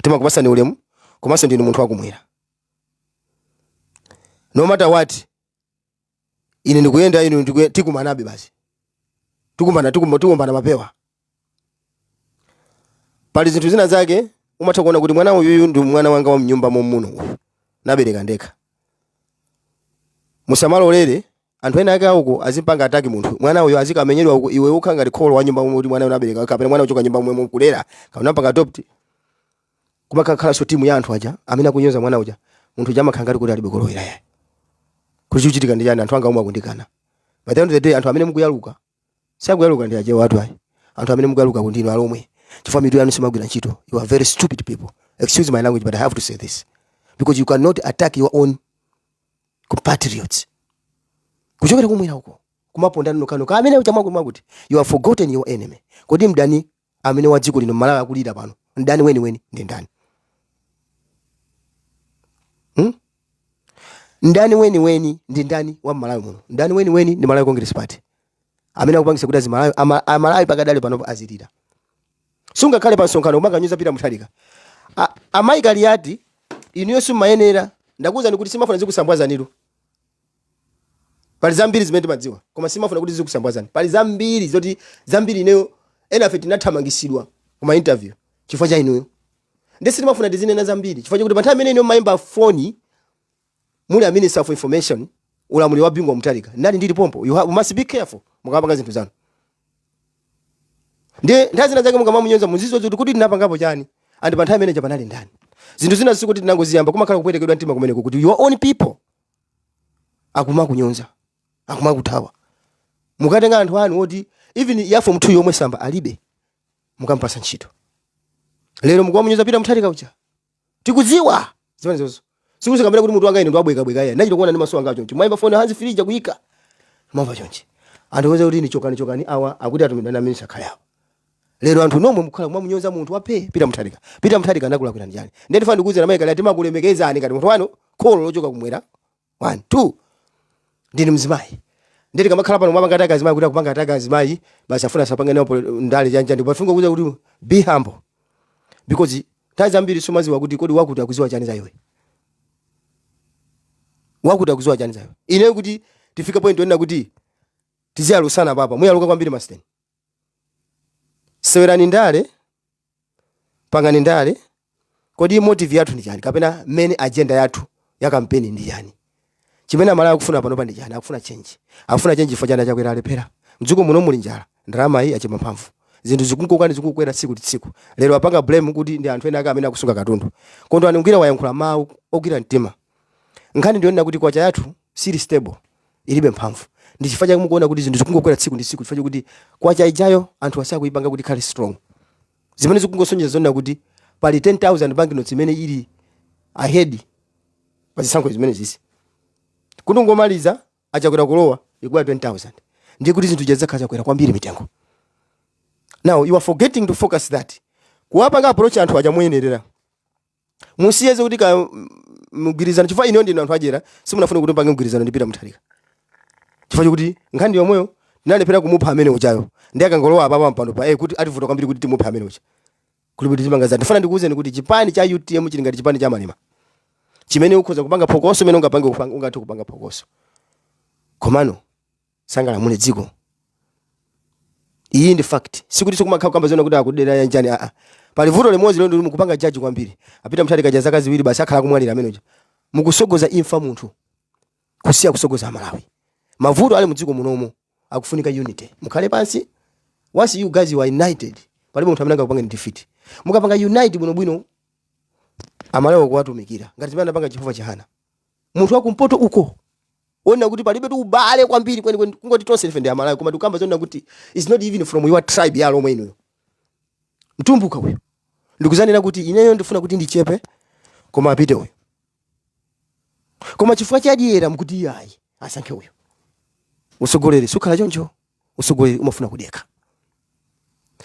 timakupasani ulemu, komanso ndinu munthu wakumwera. No matter what, ine ndikuyenda, inu tikumanabe basi, tikumana, tikumbana mapewa. Pali zinthu zina zake umatha kuona kuti mwana uyuyu ndi mwana wanga wa mnyumba momuno, uyu nabereka ndekha. Musamalolere anthu ena ake auko azimpanga attack munthu, mwana uyu azikamenyedwa uko, iwe ukha ngati kholo wa nyumba momwe kuti mwana uyu nabereka kapena mwana uchoka nyumba momwe kulera kapena mpanga adopt, kumakakhalanso timu ya anthu aja amene akunyoza mwana uja. Munthu uja amakhala ngati kuti alibe kolowera yayi, kuti chikuchitika ndi chani, anthu anga omwe akundikana. By the end of the day, anthu amene mukuyaluka sakuyaluka ndi achewa atu ayi. Anthu amene mukuyaluka kundino alomwe, chifukwa mitu yanu simagwira ntchito. You are very stupid people. Excuse my language, but I have to say this because you cannot attack your own compatriots kuchokera kumwera uko, kumapondana nokhanokha amene ucha mwakuti you have forgotten your enemy. Kodi mdani amene wa dziko lino, Malawi akulira pano, mdani weniweni ndi ndani? Ndani weniweni ndi ndani wa Malawi muno? Ndani weniweni ndi Malawi Congress Party amene akupangisa kuti azimalawi Amalawi pakadali panopo azilira. Sungakhale pa msonkhano umakanyoza Peter Mutharika. Amayi Kaliati, inuyo simumayenera. Ndakuwuzani kuti simafuna zikusambwazanitu. Pali zambiri zimene timadziwa, koma simafuna kuti zikusambwazani. Pali zambiri zoti zambiri ineyo enafe tinathamangisidwa kuma interview chifukwa cha inuyo, ndi sitimafuna tizinena zambiri chifukwa chakuti pa nthawi imene inuyo mayimba foni muli a Minister of Information, ulamuliro wa Bingu wa Mutharika, nali ndili pompo. You must be careful mukamapanga zinthu zanu. Ndi nthawi zina zake mukamamunyoza, muzidziwa kuti kuti tinapangapo chani and pa nthawi imeneja panali ndani. Zinthu zina sikuti tinangoziyamba, kumakhala kupwetekedwa mtima kumeneko kuti your own people akumakunyonza, akumakuthawa. Mukatenga anthu anu oti even ya form 2 yomwe samba alibe, mukampasa ntchito. Lero mukuwamunyoza Peter Mutharika uja. Tikudziwa zimenezozo. Sikuti kuti mutu wanga ine ndiwabwekabweka iye ndachita kuona ndi maso anga chonchi. Mwayimba foni hands free kuyika mwamva chonchi, anthu oza kuti ni chokani, chokani awa akuti atumidwa na minister khale awa. Lero anthu nomwe mukhala mwamunyoza munthu waphe Peter Mutharika. Peter Mutharika anakulakwirani chani? Ndiye ndifuna ndikuwuzeni, amayi Kaliati, timakulemekezani ngati munthu wanu kholo lochoka kumwera. One, two, ndini mzimayi. Nditi kamakhala pano mwapanga attack azimayi, kuti akupanga attack azimayi basi, afuna asapange nawo ndale chanjani. Pafunga kuza kuti be humble, because nthawi zambiri sumaziwa kuti kodi wakuti akuziwa chani za iwe, wakuti akuziwa chani za iwe. Ine kuti tifike point yonena kuti tiziyalusana papa, muyaluka kwambiri. Masiteni, sewerani ndale, pangani ndale. Kodi motive yathu ndi chani, kapena main agenda yathu ya kampeni ndi chani? Chimene Amalawi akufuna panopa ndi chani? Akufuna change. Akufuna change chifukwa chani? Achakwera alephera. Mdziko muno muli njala, ndalama iyi yachepa mphamvu, zinthu zikunkokani, zikukwera tsiku ndi tsiku. Lero apanga blame kuti ndi anthu ena ake amene akusunga katundu. Kondwani Ngwira wayankhula mawu ogwira mtima. Nkhani ndiyonena kuti kwacha yathu sili stable, ilibe mphamvu. Ndi chifukwa chake mukuona kuti zinthu zikungokwera tsiku ndi tsiku, chifukwa chakuti kwacha ijayo anthu asakuyipanga kuti ikhale strong, zimene zikungosonyeza zonena kuti pali 10,000 bank notes imene ili ahead pa zisankho zimene zisi kuti ngomaliza Achakwera kulowa ikuwa 20,000. Ndiye kuti zinthu zadzakhala zakwera kwambiri mitengo. Now you are forgetting to focus that kuwapanga approach anthu aja moyenerera. Musiyeze kuti ka mgwirizano, chifukwa ineyo ndinu anthu adyera, simunafune kuti mpange mgwirizano ndi Peter Mutharika chifukwa chokuti nkhani yomweyo tinalephera kumupha amene uchayo. Ndi akangolowa apapa mpando pa kuti ativuta kwambiri kuti timuphe amene ucha kuti timanga za. Ndifuna ndikuwuzeni kuti chipani cha UTM chili ngati chipani cha Malema chimene ukhoza kupanga phokoso imene ungapange ungathe kupanga phokoso, komano sangalamule dziko. Iyi ndi fact. Sikuti sikumakhala kukamba zona kuti akudera yanjani. Aa, pali vuto limodzi lero, ndili mukupanga judge kwambiri. Apita Mutharika ja zaka 2 basi akhala kumwalira amene uja. Mukusogoza imfa munthu, kusiya kusogoza Amalawi. Mavuto ali mudziko munomo akufunika unity. Mukhale pansi. Once you guys, you are united, palibe munthu amene angakupangeni defeat. Mukapanga unite bwinobwino, Amalawi kuwatumikira ngati zimene anapanga Chehova Chihana, munthu wakumpoto uko ona kuti palibe tu ubale kwambiri kwenikweni, kungoti tonse ife ndi Amalawi, koma tikukamba zonena kuti it's not even from your tribe ya Lomwe. Inuyo Mtumbuka uyo, ndikuzanena kuti ineyo ndifuna kuti ndichepe, koma apite uyo, koma chifukwa chadyera mukuti iyayi, asankhe uyo. Usogoleri sukhala choncho. Usogoleri umafuna kudekha.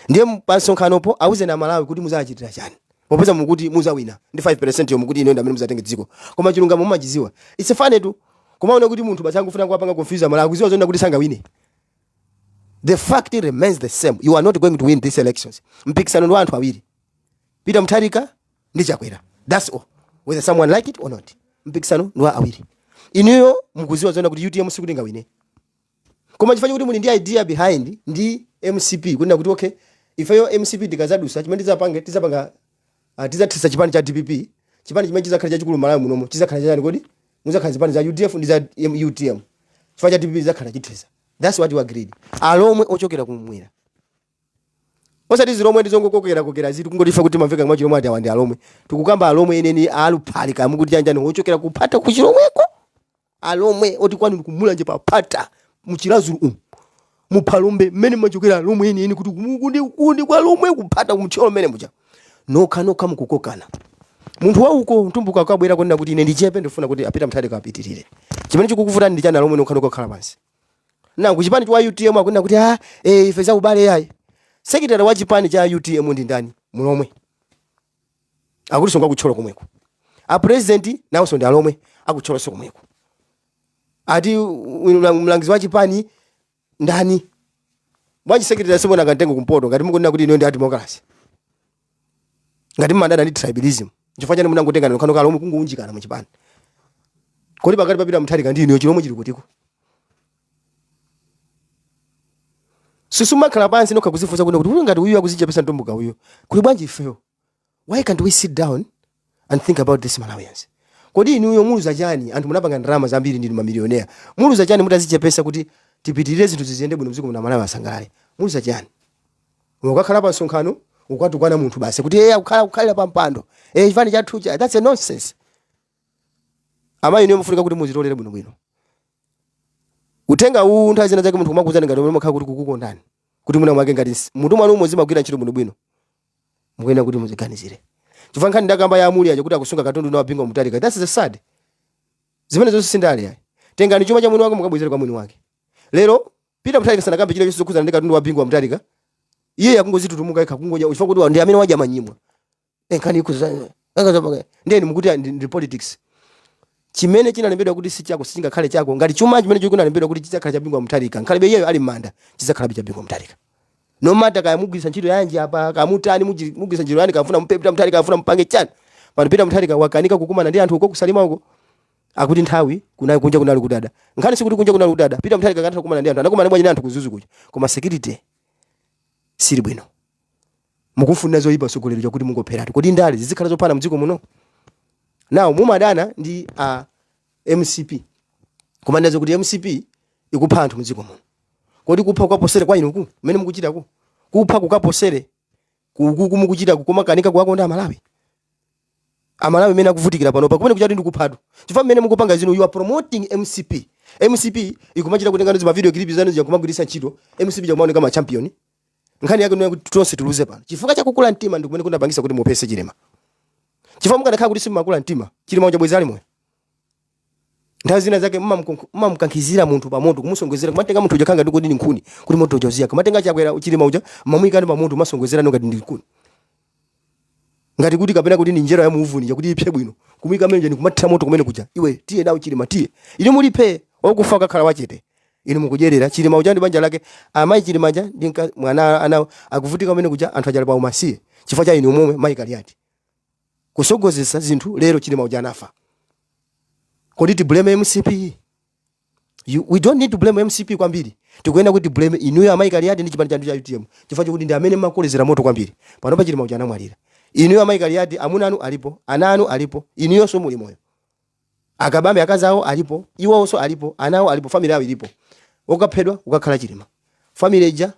Ndiye pa msonkhanopo awuzeni Amalawi kuti muzachitira chani, popeza mukuti muzawina ndi 5% yo, mukuti ino ndi amene muzatenge dziko, koma chilungamo mumachiziwa. It's funny tu kumaona kuti munthu basi angufuna kuwapanga confuse Amalawi, akuziwa zonena kuti sangawine. The fact remains the same, you are not going to win these elections. Mpikisano ndi wa anthu awiri, Peter Mutharika ndi Chakwera. That's all, whether someone like it or not. Mpikisano ndi wa awiri. Inuyo mukuziwa zonena kuti UTM sikuti ingawine, koma chifukwa chakuti muli ndi idea behind ndi MCP kunena kuti okay, ifeyo MCP tikazadusa, chimene tizapange, tizapanga tizathisa chipani cha DPP. Chipani chimene chizakhala chachikulu Malawi munomo chizakhala chachani? Kodi muzakhala zipani za UDF ndi za UTM, chifukwa cha DPP zizakhala chithesa. That's what you agreed. Alomwe ochokera kumwera, osati zilomwe ndizongokokera kokera zitu, kungoti ife kuti mamveka mwa chilomwe ati awa ndi alomwe. Tikukamba alomwe eneni aluphali kamukuti chanjani, ochokera kuphata kuchilomweko, alomwe oti kwanu ndikumulanje paphata muchilazulu umu muphalombe mmene machokera alomwe eni eni, kuti kundi kundi kwa lomwe kuphata kumthyolo mmene mucha. Nokha nokha mukukokana. Munthu wauko Mtumbuka akabwera kunena kuti ine ndichepe, ndifuna kuti apita Mutharika apitirire, chimene chikukuvutani ndi chani? Alomwe nokha nokha kukhala pansi. Nangu chipani cha UTM akunena kuti ah, ife za ubale yayi. Secretary wa chipani cha UTM ndi ndani? Mulomwe. Akuti songa kutcholo komweko. A president nawonso ndi alomwe, akutcholo komweko. Ati mlangizi wa chipani ndani? Bwanji secretary simunakatenga kumpoto, ngati mukunena kuti ino ndi a democracy, ngati mmadana ndi tribalism, chifukwa chani munangotenga nokhanokha lomwe kungounjikana muchipani? Kodi pakati pa Peter Mutharika ndi inuyo chilomwe chili kutiko? Simumakhala pansi nokha kuzifunsa kuno kuti uyu ngati uyu akuzichepesa Mtumbuka uyu, kuli bwanji ifeyo? Why can't we sit down and think about this, Malawians? Kodi inuyo muluza chani? Anthu munapanga ndalama zambiri, ndinu mamilioneya, muluza chani mutazichepesa kuti tipitirire, zinthu ziziyende bwino mdziko muno, Malawi asangalale? Muluza chani? Ukakhala pa msonkhano ukatukwana munthu basi kuti iye akukhala kukhalira pa mpando, eh, chipani chathucha. That's a nonsense. Amayi, inuyo mufunika kuti muzitolere bwinobwino uthenga uwu. Nthawi zina zake munthu kumakuuzani ngati umakhala kuti kukukondani, kuti mwina mwake ngati mutu mwanu umwe zimagwira ntchito bwinobwino, mukuyenera kuti muziganizire, chifukwa nkhani ndakamba ya amuli aja kuti akusunga katundu wa Bingu Mutharika, that's the sad. Zimene zonse sindale ayi. Tengani chuma cha mwini wake mukabwezere kwa mwini wake. Lero Peter Mutharika sanakambe chilichonse chokhudzana ndi katundu wa Bingu wa Mutharika. Iye akungozitutumuka yekha, kungodya chifukwa kuti ndi amene wadya manyimwa. Nkhani ikhuza ndeni mukuti ndi politics. Chimene chinalembedwa kuti si chako sichingakhale chako. Ngati chuma chimene chikunalembedwa kuti chidzakhala cha Bingu wa Mutharika, nkhalibe iyeyo ali m'manda, chidzakhala cha Bingu wa Mutharika, no matter kaya mugwiritsa ntchito yanji apa, kaya mutani, mugwiritsa ntchito yani, kafuna muphe Peter Mutharika, kafuna mupange chani. Pano Peter Mutharika wakanika kukumana ndi anthu uko ku Salima uko, akuti nthawi kunali kunja kunali kudada. Nkhani sikuti kunja kunali kudada. Peter Mutharika kanatha kukumana ndi anthu, anakumana bwanji ndi anthu ku Mzuzu kuja, koma security sili bwino. Mukufunira zoyipa mtsogoleri chakuti mungopheratu. Kodi ndale zizikhala zophana mdziko muno? Now mumadana ndi a MCP, kumanena kuti MCP ikupha anthu mdziko muno. Kodi kupha kukaposere kwa inuku mmene mukuchitaku? Kupha kukaposere kuku mukuchitaku, kumakanika kuwakonda Amalawi? Amalawi mmene akuvutikira panopa, kumene kuchati ndikuphatu, chifukwa mmene mukupanga zino, you are promoting MCP. MCP ikumachita kutenga ndizo ma video clip zanu zija kumagwiritsa ntchito. MCP jakumaoneka ma champion. Nkhani yake ndiyo kuti tonse tiluze pano chifukwa chakukula mtima ndi kumene kunapangisa kuti mupese Chilima, chifukwa mukanakhala kuti simumakula mtima, Chilima uja bwezi ali moyo. Nthawi zina zake mumamkankhizira munthu pa moto, kumusongezera, kumatenga munthu uja khanga ndikuti ndi nkhuni kuti moto uja uziyaka. Kumatenga Chakwera, Chilima uja mamuyikani pa moto, masongezera ngati ndi nkhuni, ngati kuti kapena kuti ndi njera ya muuvuni kuti ipse bwino, kumuyika mene ndi kumathira moto kumene kuja. Iwe tiye nawo Chilima, tiye. Inu mulipe wakufa kakhala wachete, inu mukudyerera Chilima uja ndi banja lake. Amayi Chilima aja ndi mwana ana akuvutika kumene kuja, anthu ajali pa umasiye chifukwa cha inu momwe mayi Kaliati kusogozesa zinthu. Lero Chilima uja anafa. Kodi ti blame MCP? We don't need to blame MCP kwambiri. Tikuyenera kuti blame inuyo amayi Kaliati ndi chipani chanu cha UTM, chifukwa chokuti ndi amene mmakolezera moto kwambiri. Panopa Chilima uja anamwalira. Inuyo amayi Kaliati, amuna anu alipo, ana anu alipo, inuyonso muli moyo. Akabambe akazi awo alipo, iwonso alipo, ana awo alipo, family yawo ilipo. Wokaphedwa ukakhala Chilima, family ija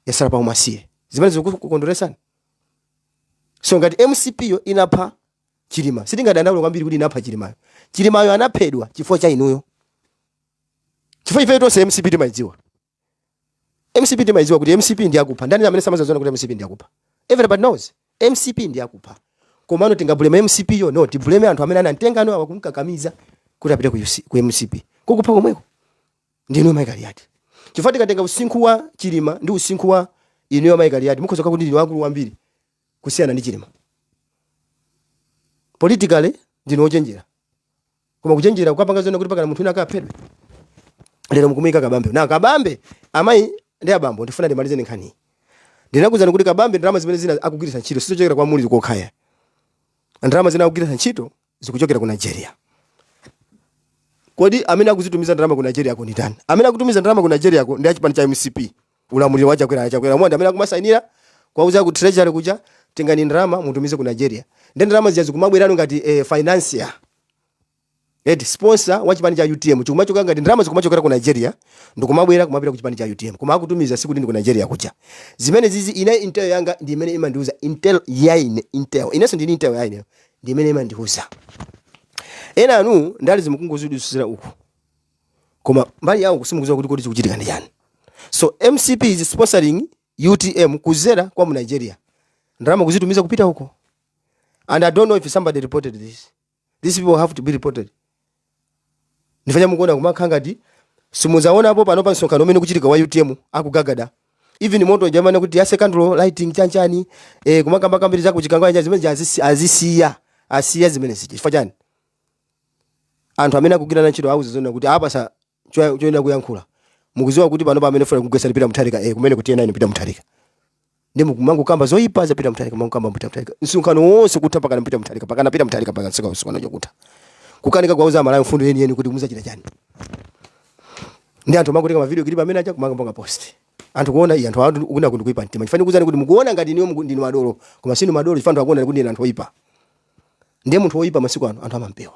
yasala pa umasiye. Zimene zikukondweresani? So ngati MCP yo inapha Chilima, sitingadandaule kwambiri kuti inapha Chilimayo. Chilimayo anaphedwa chifukwa cha inuyo, chifukwa ife tonse MCP timayidziwa. MCP timayidziwa kuti MCP ndi akupha. Ndani amene samazaziona kuti MCP ndi akupha? Everybody knows MCP ndi akupha. Komano tingablame MCP yo? No, tiblame anthu amene anamtenga anu awa kumkakamiza kuti apite ku MCP, kukupha komweko ndinu mayi Kaliati. Chifukwa tikatenga usinkhu wa Chilima ndi usinkhu wa inuyo mayi Kaliati, mukhoza kuti ndinu akulu kwambiri kusiyana ndi Chilima. Politically ndinu ochenjera, koma kuchenjera kukapanga zona kuti pakana munthu wina akaphedwe. Lero mukumuyika Kabambe na Kabambe. Amayi ndi abambo, ndifuna ndimalize ndi nkhani. Ndinakuwuzani kuti Kabambe ndalama zimene zina akugwiritsa ntchito sizochokera kwa muli kokhaya. Ndalama zina akugwiritsa ntchito zikuchokera ku Nigeria. Kodi amene akuzitumiza ndalama ku Nigeria ko ndi ndani? Amene akutumiza ndalama ku Nigeria ko ndi achipani cha MCP, ulamuliro wa Chakwera. Chakwera mwandi amene akumasayinira kwauza ku treasury kuja, tengani ndalama mutumize ku Nigeria. Ndi ndalama zija zikumabwerano ngati financier eti sponsor wa chipani cha UTM, chikumachoka ngati ndalama zikumachokera ku Nigeria ndikumabwera kumapita ku chipani cha UTM, koma akutumiza sikuti ndi ku Nigeria kuja. Zimene zizi ine intel yanga ndi imene imandiuza. Intel ya ine, intel inenso ndini intel ya ine ndi imene imandiuza. Ena anu ndali zimukungozidusira uku, koma mbali yawo simukudziwa kuti kodi zikuchitika ndi chani. So MCP is sponsoring UTM kuzera kwa mu Nigeria, ndalama kuzitumiza kupita huko. And I don't know if somebody reported this. These people have to be reported. Ndifanya mukuona kumakhala ngati simudzaonapo pano pa msonkhano umene kuchitika wa UTM akugagada, even moto jamani kuti ya second lighting chanchani, kumakamba kambiri za kuchikangawa zimene azisiya, asiya zimene zija. Chifukwa chani? Anthu amene akugwira ntchito auze zona kuti apasa choyenera kuyankhula. Mukuziwa kuti pano pamene funa kugwesa Peter Mutharika, kumene kuti ena Peter Mutharika ndi mukungokamba zoyipa za Peter Mutharika, mukamba Peter Mutharika msonkhano wonse kutha pakana Peter Mutharika, pakana Peter Mutharika, pakana msonkhano chokutha, kukanika kuwauza Amalawi mfundo yeniyeni kuti muzachita chani. Ndi anthu mangotenga ma video clip amene aja kumanga post, anthu kuona iya, anthu anthu kuna kundi kuipa mtima. Chifani kuzani kuti mukuona ngati niyo ndinu madolo, koma sinu madolo, chifani anthu akuona kuti ndinu anthu oyipa. Ndiye munthu woyipa masiku ano anthu amampewa.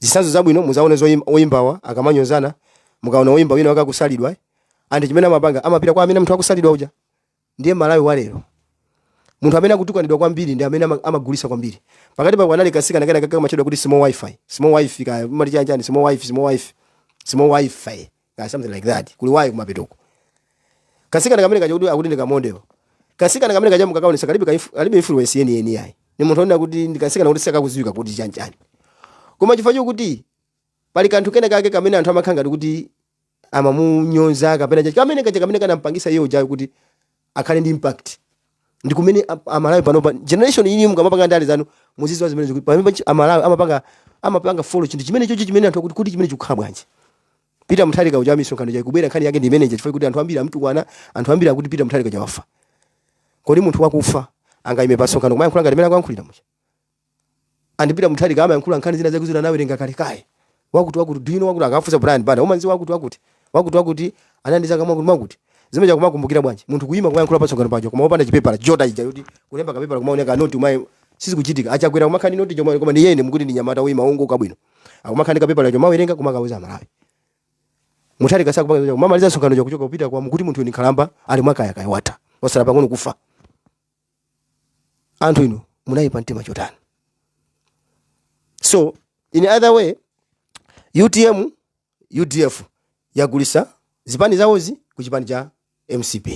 Zitsanzo zabwino muzaone oyimbawa akamanyozana. Mukaona oyimba wina wakakusalidwa, anthu chimene amapanga, amapita kwa amene munthu akusalidwa uja. Ndiye Malawi walero, munthu amene akutukanidwa kwambiri ndi amene amagulisa kwambiri. Pakati pa panali kasikana kena kakamachedwa kuti small wifi, small wifi, ka mati chani chani, small wifi, small wifi, small wifi ka something like that, kuli wayi kumapetoko. Kasikana kamene kaja kuti akuti ndikamondeo, kasikana kamene kaja mukakaonesa kalibe influence yeni yeni yayi. Ni munthu onena kuti ndikasikana kuti sakakuziwika kuti chani chani, koma chifukwa chokuti pali kanthu kena kake kamene anthu amakhala ngati kuti amamunyoza kapena chachi, kamene kaja kamene kanampangisa iye ujayo kuti akhale ndi impact, ndi kumene Amalawi panopa, generation iyi, mukamapanga ndale zanu muziziwa zimene zikuti pamene Amalawi amapanga follow chinthu chimene chocho chimene anthu akuti kuti chimene chikukhala bwanji. Peter Mutharika uja, misonkhano ija ikubwera, nkhani yake ndi imeneja, chifukwa kuti anthu ambiri amtukwana, anthu ambiri akuti Peter Mutharika chawafa. Kodi munthu wakufa angayime pa msonkhano kumayankhula ngati mene akuyankhulira muja? And Peter Mutharika amayankhula nkhani zina zakuti anawerenga kalekale, wakuti wakuti, do you know wakuti? Akafunsa Brian Banda, umanzi wakuti wakuti wakuti wakuti anandiza mwakuti mwakuti, zimene chakumakumbukira bwanji munthu kuyima kumayankhula pa msonkhano paja koma wopanda chipepala jota ija yoti kulemba kapepala kumaoneka noti umayi? Sizikuchitika. Achakwera kumakhani noti chomwe, koma ndi yene mukuti ndi nyamata uyima wongoka bwino, akumakhani kapepala chomawerenga kumakauza Amalawi. Mutharika sakupanga, kumamaliza msonkhano chakuchoka kupita kwa mukuti munthu ni nkhalamba ali mwakayakaya, watha, wasala pang'ono kufa. Anthu inu munayipa mtima chotani? So in other way, UTM, UDF yagulisa zipani zawozi ku chipani cha MCP.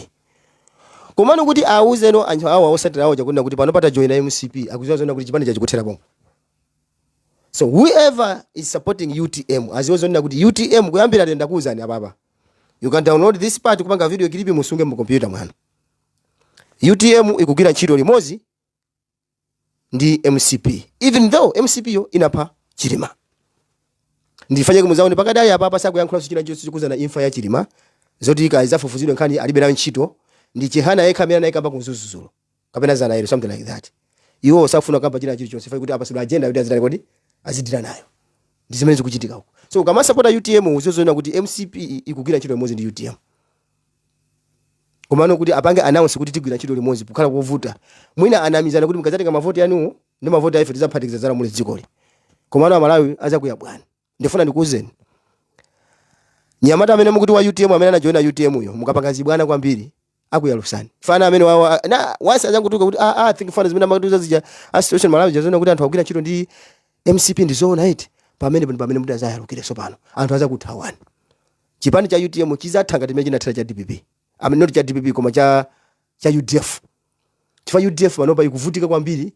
Komano kuti auzeno anthu awo osatira awo chakunena kuti pano patajoyina MCP, akuziwa zona kuti chipani chachikuthera pomwe. So whoever is supporting UTM aziwe zonena kuti UTM kuyambira lero, ndakuwuzani apapa, you can download this part, kupanga video clip, musunge mu computer mwanu. UTM ikugwira ntchito limodzi ndi MCP, even though MCP yo inapha Chilima. Ndifanye muzaone pakadali apapa sakuyankhula china chonse chokuzana imfa ya Chilima, zoti ka izafufuzidwe nkhani alibe nayo ntchito. Ndi Chihana yekha amene anayikamba kumzuzuzulu kapena zana ilo, something like that. Iwo sakufuna kamba china chilichonse fai kuti apasidwa agenda kuti azitani, kodi azidira nayo. Ndi zimene zikuchitika uko. So ukamasapota UTM uzizoona kuti MCP ikugwira ntchito limodzi ndi UTM. Komano kuti apange announce kuti tigwira ntchito limodzi kukhala kovuta. Mwina anamizana kuti mukadzatenga mavoti anuwo ndi mavoti aife tidzaphatikiza zalamule dzikoli. Komano Amalawi azakuya bwana. Ndifuna ndikuwuzeni, nyamata amene mukuti wa UTM, amene anajoina UTM uyo, mukapanga zibwana kwambiri akuyalusani. Fana amene wawa na once azangutuka kuti ah ah, think fana zimene amatuza zija a situation Malawi jazona kuti anthu akugwira ntchito ndi MCP ndi zoona iti, pamene pamene muti azayalukire. Pano anthu azakuthawani. Chipani cha UTM chizatha ngati chimene chinathera cha DPP. I mean, not cha DPP koma cha UDF, chifukwa UDF panopa ikuvutika kwambiri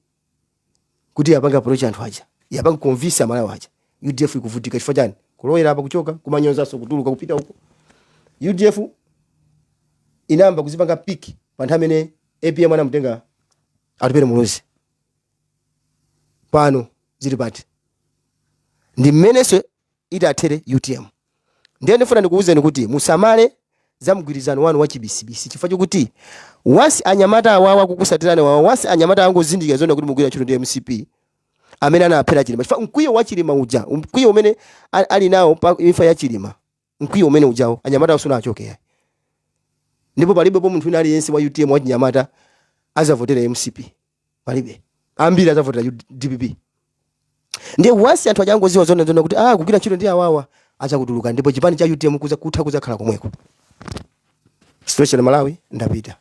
kuti yapange approach anthu aja, yapange convince Amalawi aja. UDF ikuvutika chifukwa chani? Kulowera apa, kuchoka, kumanyozanso, kutuluka, kupita uko. UDF inayamba kuzipanga pick pa nthawi amene APM anamutenga Atupele Muluzi. Pano zili pati? Ndi mmenenso itathere UTM. Ndiye ndifuna ndikuwuzeni kuti musamale za mgwirizano wanu wa chibisibisi, chifukwa chokuti once anyamata awawa kukusatirani wawa, once anyamata angozindikira zona kuti mugwira ntchito ndi MCP amene anaphera Chilima, chifukwa mkwiyo wa Chilima uja, mkwiyo umene ali nawo pa imfa ya Chilima, mkwiyo umene ujawo anyamata usuna achoke yayi. Ndipo palibepo munthu wina aliyense wa UTM wa chinyamata azavotera MCP, palibe. Ambiri azavotera DPP. Ndiye once anthu achangoziwa zona zona kuti ah, kugwira ntchito ndi awawa, azakutuluka, ndipo chipani cha UTM kuza kutha kuzakhala komweko. Situation Malawi, ndapita.